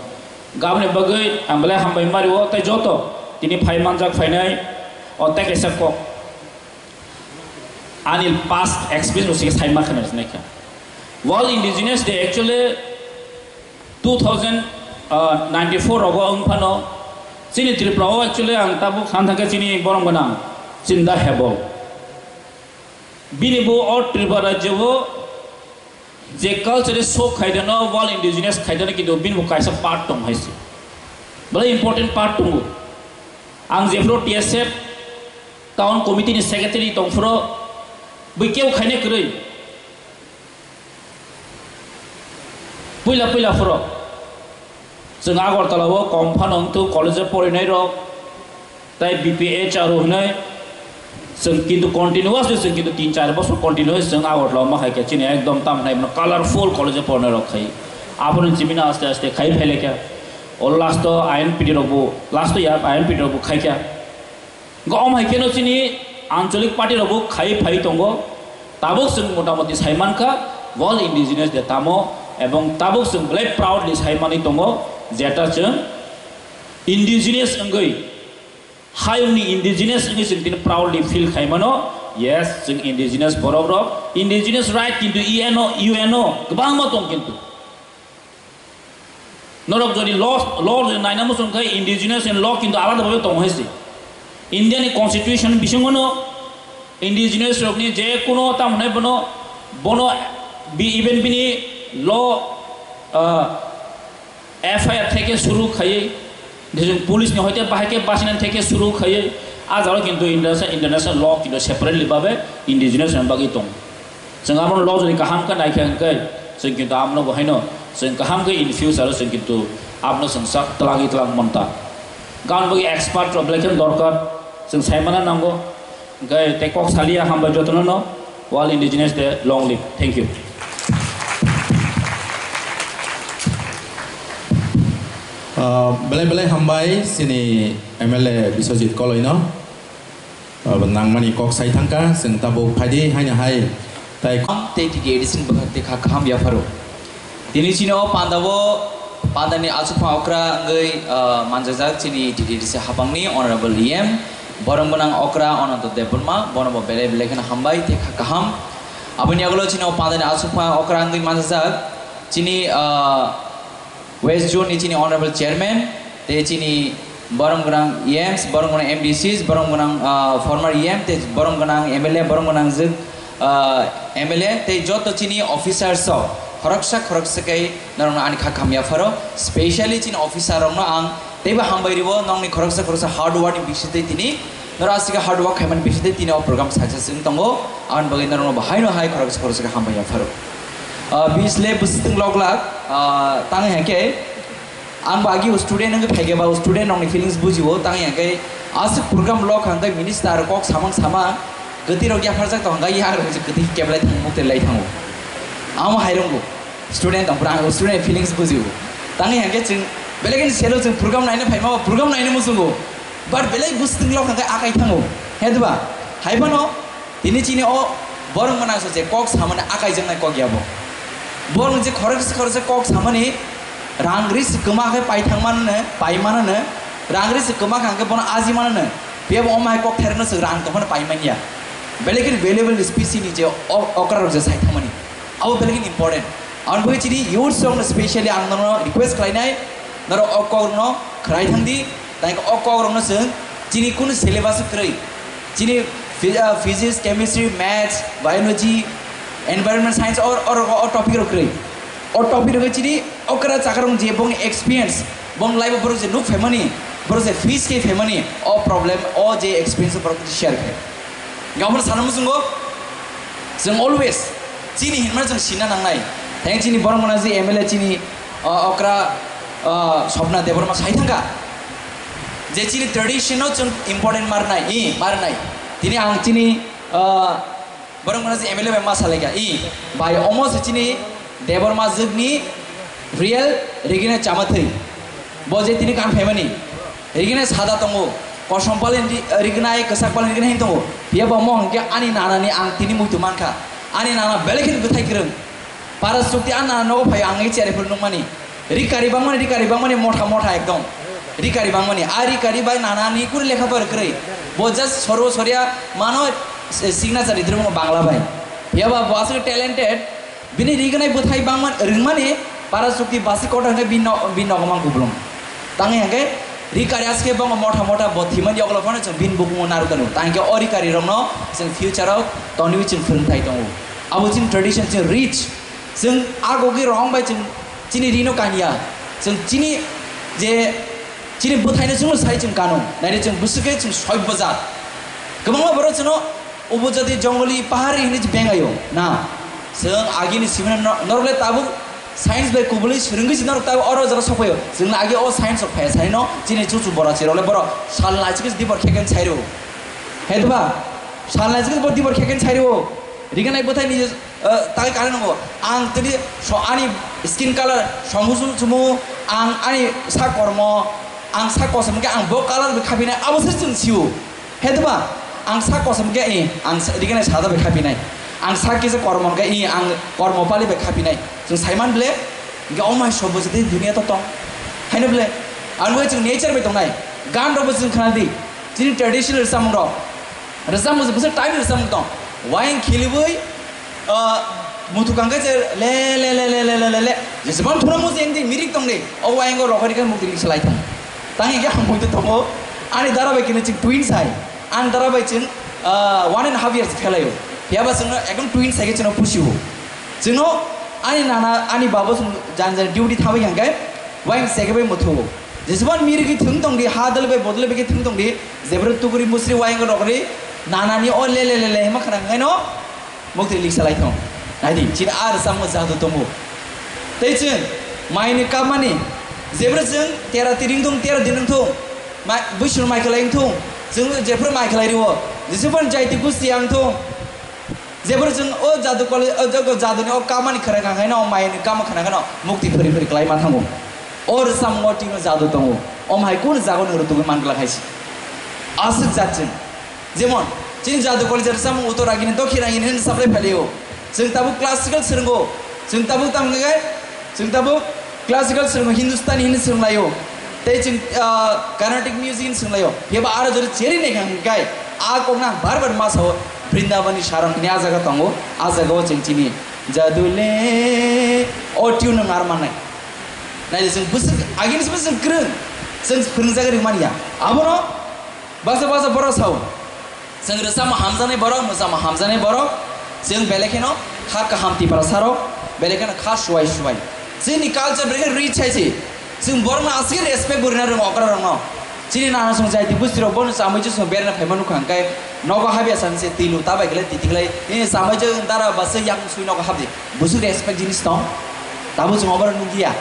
Gaboni bagwi ang belai hambai mario, tai joto tini phai manjak phainai, o tai kaisa kok. Ani past experience bo se sai ma khna sinai kha. World Indigenous Day actually two thousand ninety-four rogo wng phano chini Tripura o actually ang tabuk san thangkhe chini borom gwnang Chinda Hebol. Bini bo o Tripura rajyo bo je culture show khaidano, World Indigenous khaidano, kintu bini bo kaisa part tong hai se. Bole important part tongo. Ang jephuru T S F town committee ni secretary tongphuru bui keu khaina kwrwi. Puila puila phuru. Chwng Agartala o kom phano wngthu college o porinai rok, tai B P H R O hwnwi chwng kintu continuously chwng kintu tin char bosor continuous chwng Agartala o ma hai khe chini ekdom tam hwnai bono colorful college o porinai rok khai. Aphuru chimino aste aste khai phailai kha. O last o I N P T rok bo, last o ya I N P T rok bo khai kha. Gom hai kheno chini anchalik party rok bo khai phai tongo. Tabuk chwng motamoti sai mankha World Indigenous Day tamo, ebong tabuk chwng belai proudly sai manwi tongo, jeta chwng indigenous wngwi, hayungni indigenous wngwi chwng tini proudly feel khai mano. Yes, chwng indigenous borok rok, indigenous right kintu E N O, U N O kwbangma tong kintu. Norok jodi law, law jodi naina muchung khai indigenous and law kintu alada bhabe tongo hai se. India ni constitution bisingo no indigenous rok ni je kuno tam hwnai bono, bono bi-, even bini law, ah, F I R theke suru khaiwi, jisung police ni hoite bahai khe basina theke suru khaiwi, a jaro kintu international, international law kintu separately bhabe indigenous rok bagwi tongo. Chwng abono lojoni kaham khe naikha hwnkhe, chwng kintu abono bo haino chwng kaham khe in future o chwng kintu abono chwng sak twlangwi twlang monta. Gan bagwi expert rok belai kheno dorkar, chwng saimana nango. Hwnkhe tei kok saliya, hambai jotono no. World Indigenous Day, long live. Thank you. Ah, belai belai hambai chini M L A Biswajit Koloino. Abo nangmani kok sai thangkha, chwng tabuk phaidi haino hai tai. Tei T T A D C ni bwkhak tei kha kaham yapharo. Tini chini o panda o, panda ni achukphang okra wngwi, ah, manjajak chini T T A D C habangni Honorable E M, borom gwnang okra Ananto Debbarma, bono bo belai belai kheno hambai tei kha kaham. Aboni yagulo chini o panda ni achukphang okra wngwi manjajak chini, ah, West Zone ni chini Honorable Chairman, tei chini borom gwnang E Ms, borom gwnang M D Cs, borom gwnang, ah, former E M, tei borom gwnang M L A, borom gwnang jwk, ah, M L A, tei joto chini officers rok khoroksa khoroksa khe norokno ani kha kaham yapharo, specially chini officer rokno ang teibo hambai rwo, nongni khoroksa khoroksa hard work ni bisingtwi tini Norok aswk hard work khaimani bisingtwi tini o program success wng tongo. Aboni bagwi norokno bo haino hai khoroksa khoroksa khe hambai yapharo. Ah, bini slai bwswtwng lok lak, ah, tangwi hwnkhe ang bo agi o student wngwi phaikhe ba o student rokni feelings bujio, tangwi hwnkhe aswk program lok hwnkhe minister kok samang sama kwtwi rok yapharjak tong hwnkhe yang rok kwtwi keblai thango, mukte lai thango. Amo hai rwngo student tong phuru ang o student feelings bujio. Tangwi hwnkhe chwng belai kheno selo chwng program naina phaima o program naina muchungo. But belai bwswtwng lok hwnkhe akai thango. He diba? Hai phano tini chini o borok mwnang se je kok samani akai jaknai kok ya bo. Borok je khoroksa khoroksa kok samani rang ri se kwma khe pai thang mano, pai mano, rang ri se kwma kha hwnkhe bono aji mano. Phiya bo omo hai kok therno se rang tong phano pai man ya. Belai kheno valuable species ni je o-, okra rok je sai thang mani. Abo belai kheno important. Aboni bagwi chini youths rokno specially ang nono request khlainai, norok o kokrokno khwrai thangdi, tei o kokrokno chwng chini kunu syllabus kwrwi, chini phy-, ah, physics, chemistry, maths, biology, environment science, or, or, o topic rok kwrwi. O topic rok chini okra chakrok je bong experience, bong life borok je nuk phaimani, borok je face khe phaimani, o problem, o je experience borok share khe. Gabon sana muchungo, chwng always chini hinma chwng sina nangnai. Thank chini borok mwnang ji M L A chini, uh, okra, uh, Swapna Debbarma sai thangkha. Je chini tradition no chwng important marnai, i marnai. Tini ang chini, uh, borok mwnang ji M L A bai ma salaikha, i bai omo se chini Debbarma jwkni real rigina chama thwi. Bo je tini kan phaimani. Rigina sada tongo. Kosom palen ri-, rigina ai kwchak palen rigina hin tongo. Phiya bo mo hwnkhe ani nana ni ang tini muitu mankha. Ani nana belai kheno bwthai kwrwng. Para chukti ani nana nogo phai ang i cherry phul nukmani. Ri kari bangmani, ri kari bangmani motha motha ekdom. Ri kari bangmani. A ri kari bai nana ni kuri lekha pora kwrwi. Bo just sorbo soria mano signature ri tongmo Bangla bai. Phiya ba bo aswk talented, bini rignai bwthai bangma rwngmani para chukti basi kotor hwnkhe bini no-, bini nogo mang kuplung. Tangwi hwnkhe rikari aswk khe bo motha motha bo thimani yoklo phano chwng bini bukumu narwk tanu. Tangwi khe o rikari rokno chwng future o tonwi chwng phwrwngthai tongo. Abo chini tradition chwng rich. Chwng agogi rong bai chwng chini rino kanya. Chwng chini je chini bwthaino chwngno sai chwng kano. Naidi chwng bwswk khe chwng soibojak. Kwbangma borok chwngno ubojati jongoli pahari hinwi chwng bengayo. Na, chwng agini simino no-, norok le tabuk science bai kubuli swrwngwi se norok tabuk oro jaga sokphaio. Chwngno agi o science rok phaya saino chini chuchu bora chirok le borok sal naisikhe dibor kheken sairo. He diba? Sal naisikhe bo dibor kheken sairo. Riganai bwthai ni Eh, tai kare nungo. Ang tini so ani skin color, somusu sumu, ang ani sa kormo, ang sa kosom ke ang bo color bi khapinai, abo se chwng siu. He diba? Ang sa kosom ke i, ang sa, dikene sada bi khapinai. Ang sa kisa kormo ke i, ang kormo pali bi khapinai. Chwng saiman ble, ge omai sobo se dunia to tong. Haino ble, ang bo chwng nature bi tongnai. Gan robo chwng khnadi. Chini traditional samung rok. Rwchapmung se bwswk time rwchapmung tong. Wayang khilibwi, ah, muthukang khe je le, le, le. Jesebang thuna mo je engdi mirik tong de. O wayango rokhori khe mukti lik salai thang. Tang ikhe hamui to tongo. Ani dara bai kini ching twin sai. Ani dara bai ching, ah, one and a half years khelayo. Phiya ba chwngno ekdom twin sai khe chwngno pusibo. Chwngno ani nana, ani babo chwng jan jan duty thabai hang khe wayang se khe bai muthugo. Jesebang mirigi thung tong di, ha dal bai bodol bai khe thung tong di, jebro tuguri musri wayang rok ri, nanani o le le le le hema khana ngai no, mukti lik salai thong. Naidi, chini ar samung jadu tongo. Tei chwng, maini kamani, jebro chwng tera tiring thung, tera dinung thung, mai, buisur mai khalai thung, chwng jebro mai khalai riwo, jesebang jaiti gusti ang thung, Jebor chwng o jadu koli, o jago jaduni o kamani khwrang kha khaino, o mayani kama khwrang khaino, mukti phuri phuri kwlai ma thango. O rwchapmung o tino jadu tongo. O hai kunu jago nwng rwtugwi man glak hai se. Aswk jat chwng. Jemon, chini jadu koli je rwchapmung Uttor Agini, Dokhin Agini hwnwi saplai phailio. Chwng tabuk classical swrwngo. Chwng tabuk tamo khe Chwng tabuk classical swrwngo, Hindustani hinwi swrwnglaio, tei chwng, ah, Carnatic music hinwi swrwnglaio. Phiya ba aro jodi cheri naikha hwnkhe, a kokno ang bar bar ma sao, Brindabani Sarang hinwi a jaga tongo, a jagao chwng chini jadu le o tune no ngar mannai. Naidi chwng bwswk agini se bwswk kwrwng, chwng phwrwngjagwi rwmani ya. Abono basa basa borok sao. Chwng rwchapmung hamjaknai borok, mwchapmung hamjaknai borok, chwng belai kheno kha kaham Tiprasa rok, belai kheno kha suwai suwai. Chini culture belai kheno rich hai se. Chwng borokno aswk respect bo rwna rwngo okra rokno. Chini nana song jaiti busti rok bono chamui chwng berna phaima nukha hwnkhe nogo habya san se twi lu ta bai khlai titi khlai. Nini chamui chwng dara ba se yak sui nogo habdi. Busu respect jinis tong. Tabuk chwng oborok nukya.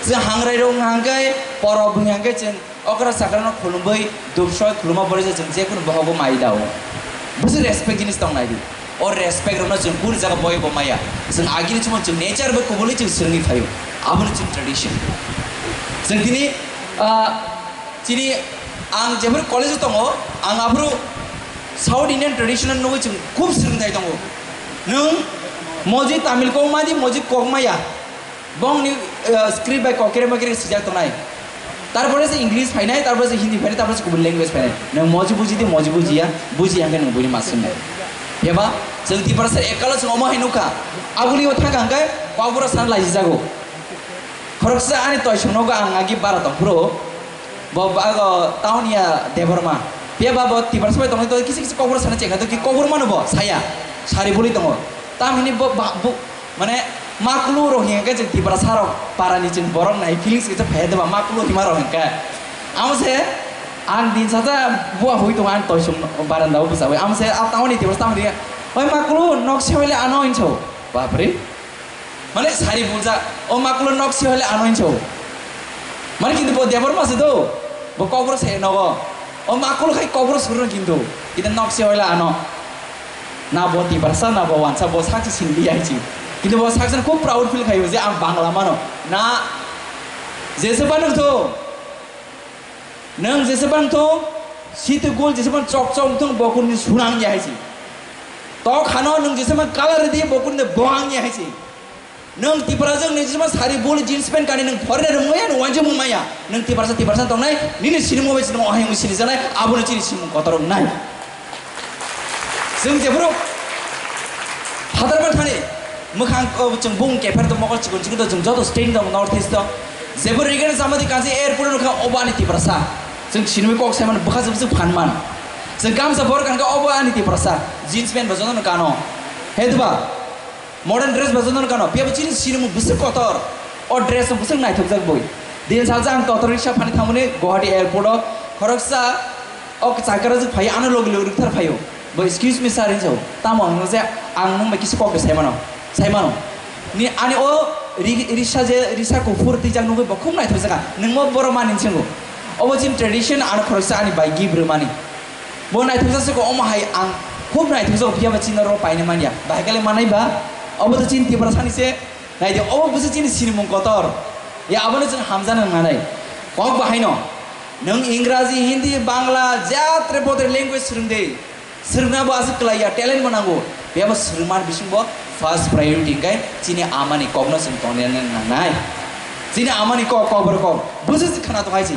Chwng hangrai rok hwnkhe porok bwng hwnkhe chwng Okra chakra no khulumwi dubsoi khuluma bwrwi se chwng jekunu bohogo mai da o. Busi respect jinis tong nai di. O respect rokno chwng kunu jaga boy bo maya. Chwng agini chumon chwng nature bai kubuli chwng swrwngwi phaio. Abono chwng tradition. Chwng tini, ah, chini ang jephru college o tongo, ang aphru South Indian traditional nugwi chwng khub swrwngthai tongo. Nwng moji Tamil kok madi, moji kok maya. Bongni, eh, script bai kok kere mokere swijak tongnai. Tarpore se English phainai, tarpore se Hindi phainai, tarpore se kubun language phainai. Nwng moji buji di, moji bujiya, bujiya hwnkhe nwng buini ma swngnai. Phiya ba, chwng Tiprasa ekalo chwng omo hai nukha. Aboni o thangkha hwnkhe Kokborok sana laisijago. Khoroksa ani toisong nogo ang agi bara tongphuru. Bo bago town ya Debbarma. Phiya ba bo Tiprasa bai tongwi tongwi kisi kisi Kokborok sana chengkha to ki Kokborok mano bo saya. Sari buli tongo. Tamhini bo ba, bo, Mane, makulu rok hinkhe chwng Tiprasa rok para ni chwng borok nai feelings kisa phai de ba makulu hima rok hinkhe. Amo se ang din sata bua hui tongo ang toisong baranda o bwsai. Amo se a town ni Tiprasa tamo dia. Oi makulu nok se hoile ano hinso. Bapre. Mane sari bulja o makulu nok se hoile ano hinso. Mane kintu bo Debbarma se do. Bo Kokborok se nogo. O makulu khai Kokborok surno kintu. Kintu nok se hoile ano. Na bo Tiprasa, na bo wansa, bo saksa sini di hai si. Kintu bo saksa khub proud feel khayo je ang Bangla mano. Na, jese ba nung thung. Nung jese ba nung thung. Siti gul jese ba chok chok thung bo kun ni sunang ya hai si. Tok hano nung jese ba color di bo kun de boang ya hai si. Nwng Tiprasa nwng nijima sari boli jeans pant kani nwng foreigner wngmaya nwng wanjwk wngmaya. Nwng Tiprasa Tiprasa tongnai nini sinimung bai sinimung ohai wngwi sinijaknai abono chini simung kotor wngnai. Chwng jephuru phatarma thani mwkhang, o, chwng bung kepher tongma kok chikon chikon to chwng joto state tong North East to. Jephuru rigena chamadi kansi airport no kha obo ani Tiprasa. Chwng sinimwi kok saiman bwkha chwng chwng phanman. Chwng gamsa bor kan kha obo ani Tiprasa. Jeans pant bo joto no kano. He duba. Modern dress bo joto no kano. Phiya bo chini sinimung bwswk kotor. O dress no bwswk naithokjak boi. Din salsa ang totor riksa phani thangmani Guwahati airport o khoroksa o chakra jwk phai ano logi logi rwkthar phaio. Bo, "Excuse me, sir," hinwi sao. Tamo ang nung je, ang nung bai kisa kok de sai mano. Sai mano. Ni ani o ri-, risa je, risa kuphur twijak nugwi bo khub naithok jaka. Nung mo borok mani hinwi swngo. Obo chini tradition, ano khoroksa ani bai gift rwmani. Bo naithok jasa ko omo hai ang khub naithok jago, phiya ba chini oro paina manya. Bahai kale manai ba, obo to chini Tiprasa ni se. Nai de, obo bwswk chini sinimung kotor. Ya, abono chwng hamjana nangnai. Kok bahaino. Nwng Ingraji, Hindi, Bangla, jatre potre language swrwng de. Swrwngna bo aswk kwlai ya, talent bo nango. Bebo swrwngmani bisingbo first priority hwnkhe chini amani kokno chwng tongna nangnai. Chini amani kok, kok borok kok. Bwswk se khna tong hai se.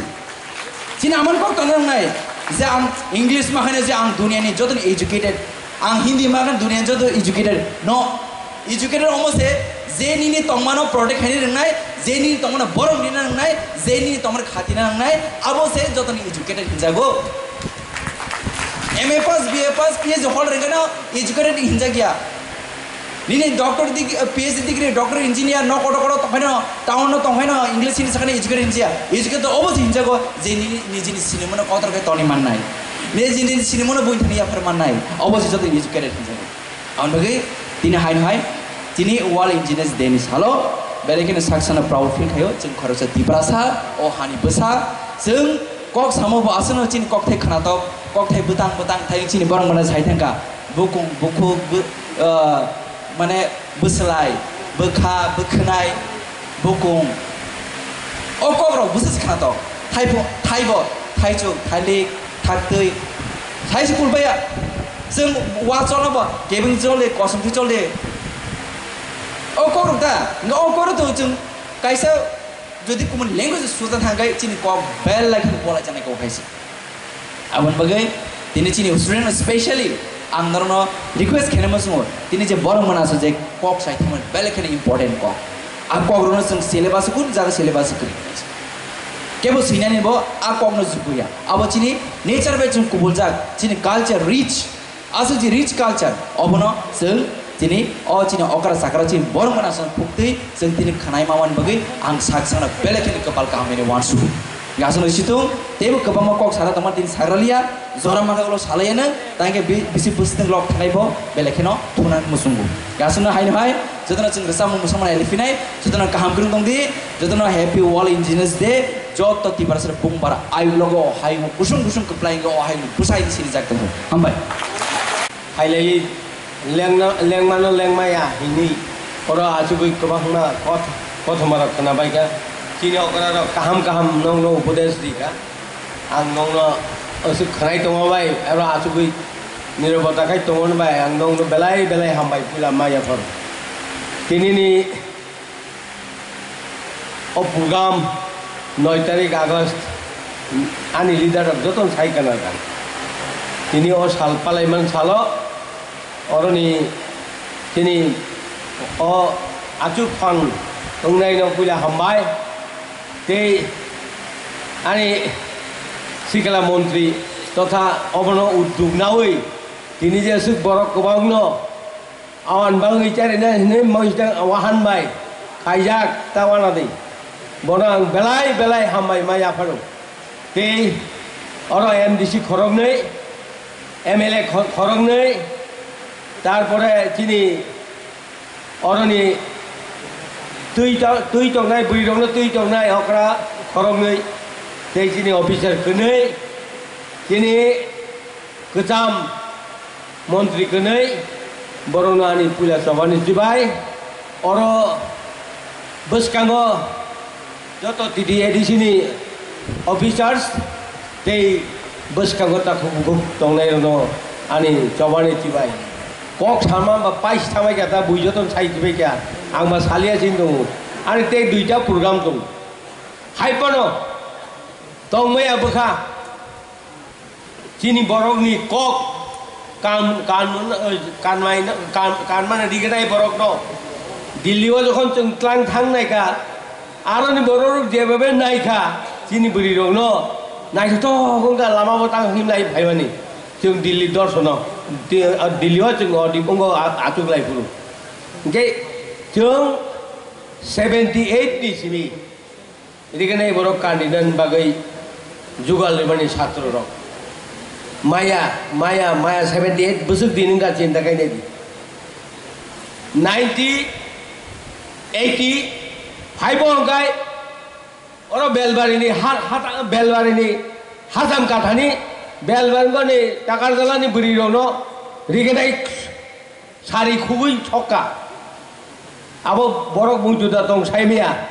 Chini amani kok tongna nangnai. Je ang English ma khaino je ang duniani jotoni educated. Ang Hindi ma khaino duniani joto educated. No. Educated omo se je nini tongmano protect khaina nangnai, je nini tongmano borok rina nangnai, je nini tongmano khatina nangnai, abo se jotoni educated hinjago. M A pass, B A pass, P H D holder hwnkhe no educated hinjak ya. Nini doctor dig-, P H D degree, doctor engineer, no kotor kotor tongkhaino, town no tongkhaino, English Hindi sakhani educated hinjak ya. Educated to obo se hinjago, je nini, nijini sinimano kotor khe toni mannai. Nijini sinimano buini thani yaphar mannai. Obo se joto educated hinjago. Aboni bagwi tini haino hai chini World Indigenous Day ni salo belai kheno sak sano proud feel khaio chwng khoroksa Tiprasa, o hani bwsa. Chwng kok samo bo aswkno chini kokthai khwnatok, kokthai bwtang bwtang thai chini borok mano sai thangkha. Bukung, bukhuk, bw-, ah, mane bwslai, bwkha, bwkhwnai, bukung. O kokrok bwswk se khwnatok. Thaibo, thaibo, thaichuk, thailik, thaktwi. Thai se kulbaya. Chwng wa cholno bo kebeng chol de, kosom khe chol de. O kokrok da, nga o kokrok to chwng kaisa jodi kumun language suda thangkai chini kok belai kheno bolai chanai kok hai se. Aboni bagwi tini chini student specially ang norokno request khainai muchungo, tini je borok mwnasajak kok sai thangmani belai kheno important kok. A kokrokno chwng syllabus o kun jaga syllabus o kwrwi. Kebo swinani bo a kokno jukuya. Abo chini nature bai chwng kubuljak, chini culture rich. Aswk je rich culture, obono chwng chini o chini okra chakra chini borok mwnasajak phuktwi chwng tini khwnai mamani bagwi ang sak sakno belai kheno kwpal kaham hwnwi uansukgo. Aswkno situng teibo kwbangma kok sana tongma tini sagraliya, jora mangkha ulo salaiya nang, tangkhe bi-, bisi bwswtwng lok thanai bo belai kheno thunani muchungo. Aswkno haino hai jotono chwng rwchapmung mwsamani phinai, jotono kaham kwrwng tongdi, jotono Happy World Indigenous Day. Joto Tiprasa rok bung bara ayuk logo o hayung kusung kusung kwplai o hayung bwsai sini jak tongo. Hambai. Hailai lengna, lengmano lengmaya hinwi oro achugwi kwbangma koth-, kothoma rok khwnabaikha. Chini okra rok kaham kaham nokno upodesh rikha. Ang nokno aswk khwnai tongo bai, aro achugwi nirobota khai tongo bai, ang nokno belai belai hambai puila maya phor. Tinini O program noi tarik August, ani leader rok joto sai kana kan. Tini o sal palaiman salo, oroni tini o achuk phang wngnai no puila hambai. Tei ani sikla montri totha obono udduk nawi tini je aswk borok kwbangno Awan bangwi charina hinwi moista wahan bai khaijak ta wana di. Bono ang belai belai hambai ma yapharo. Tei oro M D C khoroknwi, M L A kho-, khoroknwi, tarpore chini oroni twi to-, twi tongnai, bwrwi rokno twi tongnai okra khoroknwi, tei chini officer kwnwi, chini kwcham montri kwnwi, borokno ani puila chobani chibai. Oro bwskango joto T T A D C ni officers tei bwskango takhuk bukhuk tongnairokno ani chobani chibai. Kok sama ba pais thamai kha ta bui joto sai chibai kha, ang ba salia sin tongo. Ani tei duita program tongo. Hai phano tongmaya bwkha. Chini borokni kok Kan, kan, kan, kan, kanmani rignai borok no. Delhi o jokhon chwng tlang thang nai kha, aroni borok rok jeba be nai kha, chini bwrwi rok no naithothok wngkha lama bo tang himlai phaimani. Chwng Delhi dorsono, Di-, ah, Delhi o chwng o di-, wngkha a-, achuk lai phuru. Hwnkhe chwng seventy eight ni simi. Rignai borok kandinani bagwi jugal rimani satro rok. Maya, maya, maya seventy eight bwswk din wngkha chinta khainai di. Ninety, eighty five o hwnkhe oro Belbarini ha-, hata-, Belbarini Hajam kathani Belbaringoni Takarjalani bwrwi rokno rignai sari khugwi sokka. Abo borok mung juda tong saimaya.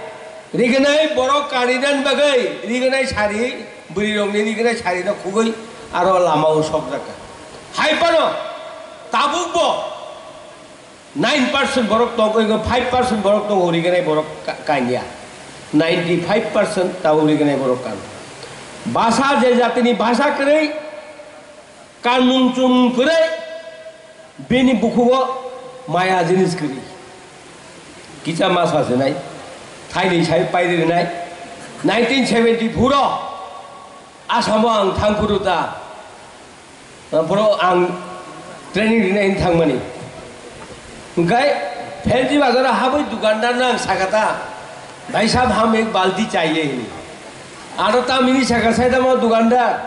Rignai borok karinan bagwi rignai sari, bwrwi rokni rignai sari no khugwi aro lama o sokjakka. Hai phano tabuk bo nine percent borok tong, five percent borok tongo rignai borok ka-, kanya. Ninety five percent tabuk rignai borok kan. Basa je jatini basa kwrwi, kanmung chumung kwrwi, bini bukhugo maya jinis kwrwi. Kisa ma sajwnai, thaini sai pairi rwnai. Nineteen seventy-four o Asamo ang thangphuru ta, boro ang training rina hin thangmani. Hwnkhe Phenji bazaro habwi dukandar no ang sakha ta, "Bhai sahab, hum ek balti chahiye," hini. Aro tamini sakha sai tamo dukandar,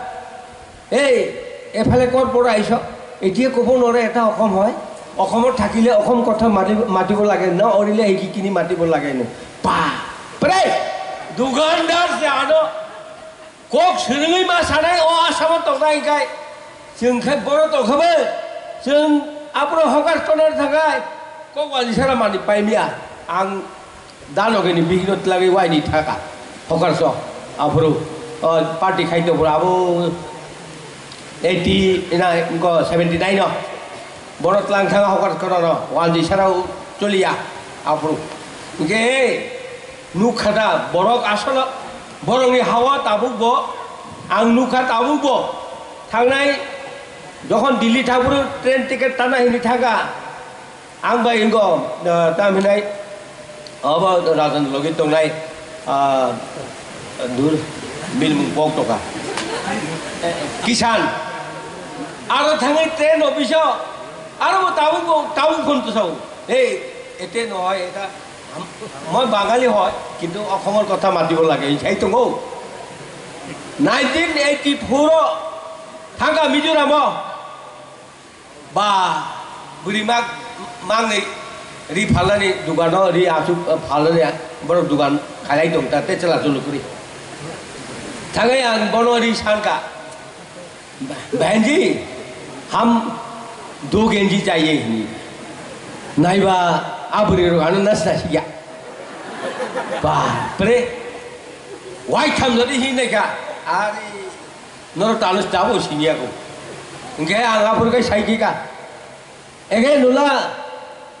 "Ei, ephale kor poro aiso, etie kobo nore eta okhom hoi, okhomor thakile okhom kotha mati, matibo lage, na orile hiki kini matibo lage no." Pa, pre, dukandar se ano kok swrwngwi ma sanai o Asamo tongnai hwnkhe, chwng khe boro tongkha bai, chwng aphuru hokar konar thangai, kok wani sara mani paimya, ang Danogini bihikno twlagwi waini thaka. Hokarso, aphuru, o, party khai tongphuru abo eighty na, wngkha seventy nine o. Borok twlang thanga hokar kono no, wanjwi sara choliya, aphuru. Hwnkhe, nukha da, borok asolo, borokni hawa tabuk bo, ang nukha tabuk bo. Thangnai, jokhon Delhi thaphuru train ticket tana hini thaka. Ang bai wngkha, ah, tamo hinai, obo Rajan logi tongnai, ah, dur, bini mung pok tongkha. Kisan. Aro thangwi train office o, aro bo tabuk bo, tabuk phone to sao. Hey, ete no hoi, eta, moi Bangali hoi, kintu okhomor kotha matibo lage, sai tongo. Nineteen eighty-four o, thangkha Mizoram o. Ba, bwrwi mak, mangnwi ri phalnani dukano, ri asuk, eh, phalnani borok dukan khailai tong ta, tei chwla chwlwi kwrwi. Thangwi ang bono ri sankha, "Bahenji, hum do genji chahiye," hini. Naiba, a bwrwi rok ano nas nas ya. Bapre, waitham jodi hinwi kha, ari. Norok talo tabuk siniya ko. Hwnkhe ang aphuru khe sai khe ka. Ege nula,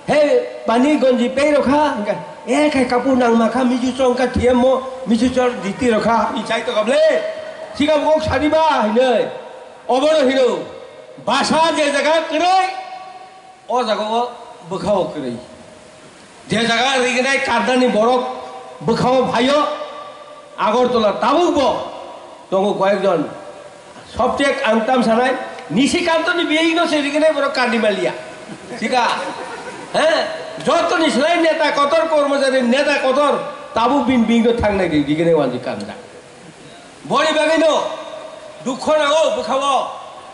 he pani gonji pei rokha, hwnkhe, e khai kapu nang makha miju chong ka thiyamo, miju chor diti rokha, i chai to kable. Sikam kok sadi ba hinoi. Oboro hino. Basa je jaga kwrwi, o jaga o bwkha o kwrwi. Je jaga rignai karnani borok bwkhao phaio, Agartala tabuk bo tongo koyekjon. Subject ang tam sanai, Nishikantoni biyai no se rignai borok karni maliya. Sika, he? Jotoni slai neta kotor, kormojari neta kotor, tabuk bin bing no thangnai ri-, rignai wanji karna. Boni bagwino dukho nango bwkhao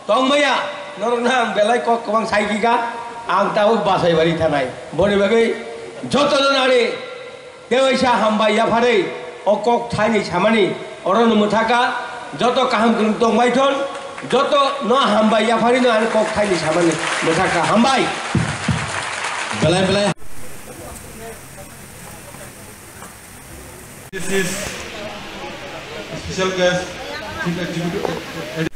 tongmaya, norokno ang belai kok kwbang sai kha, ang tabuk bachai bari thanai. Boni bagwi joto jon ani tewaisa hambai yapharwi o kok thaini samani orono mwthaka, joto kaham kwrwng tongbai thon, joto no hambai yapharwi no ani kok thaini samani mwthaka. Hambai. Belai belai. This is special guest, Chief Executive.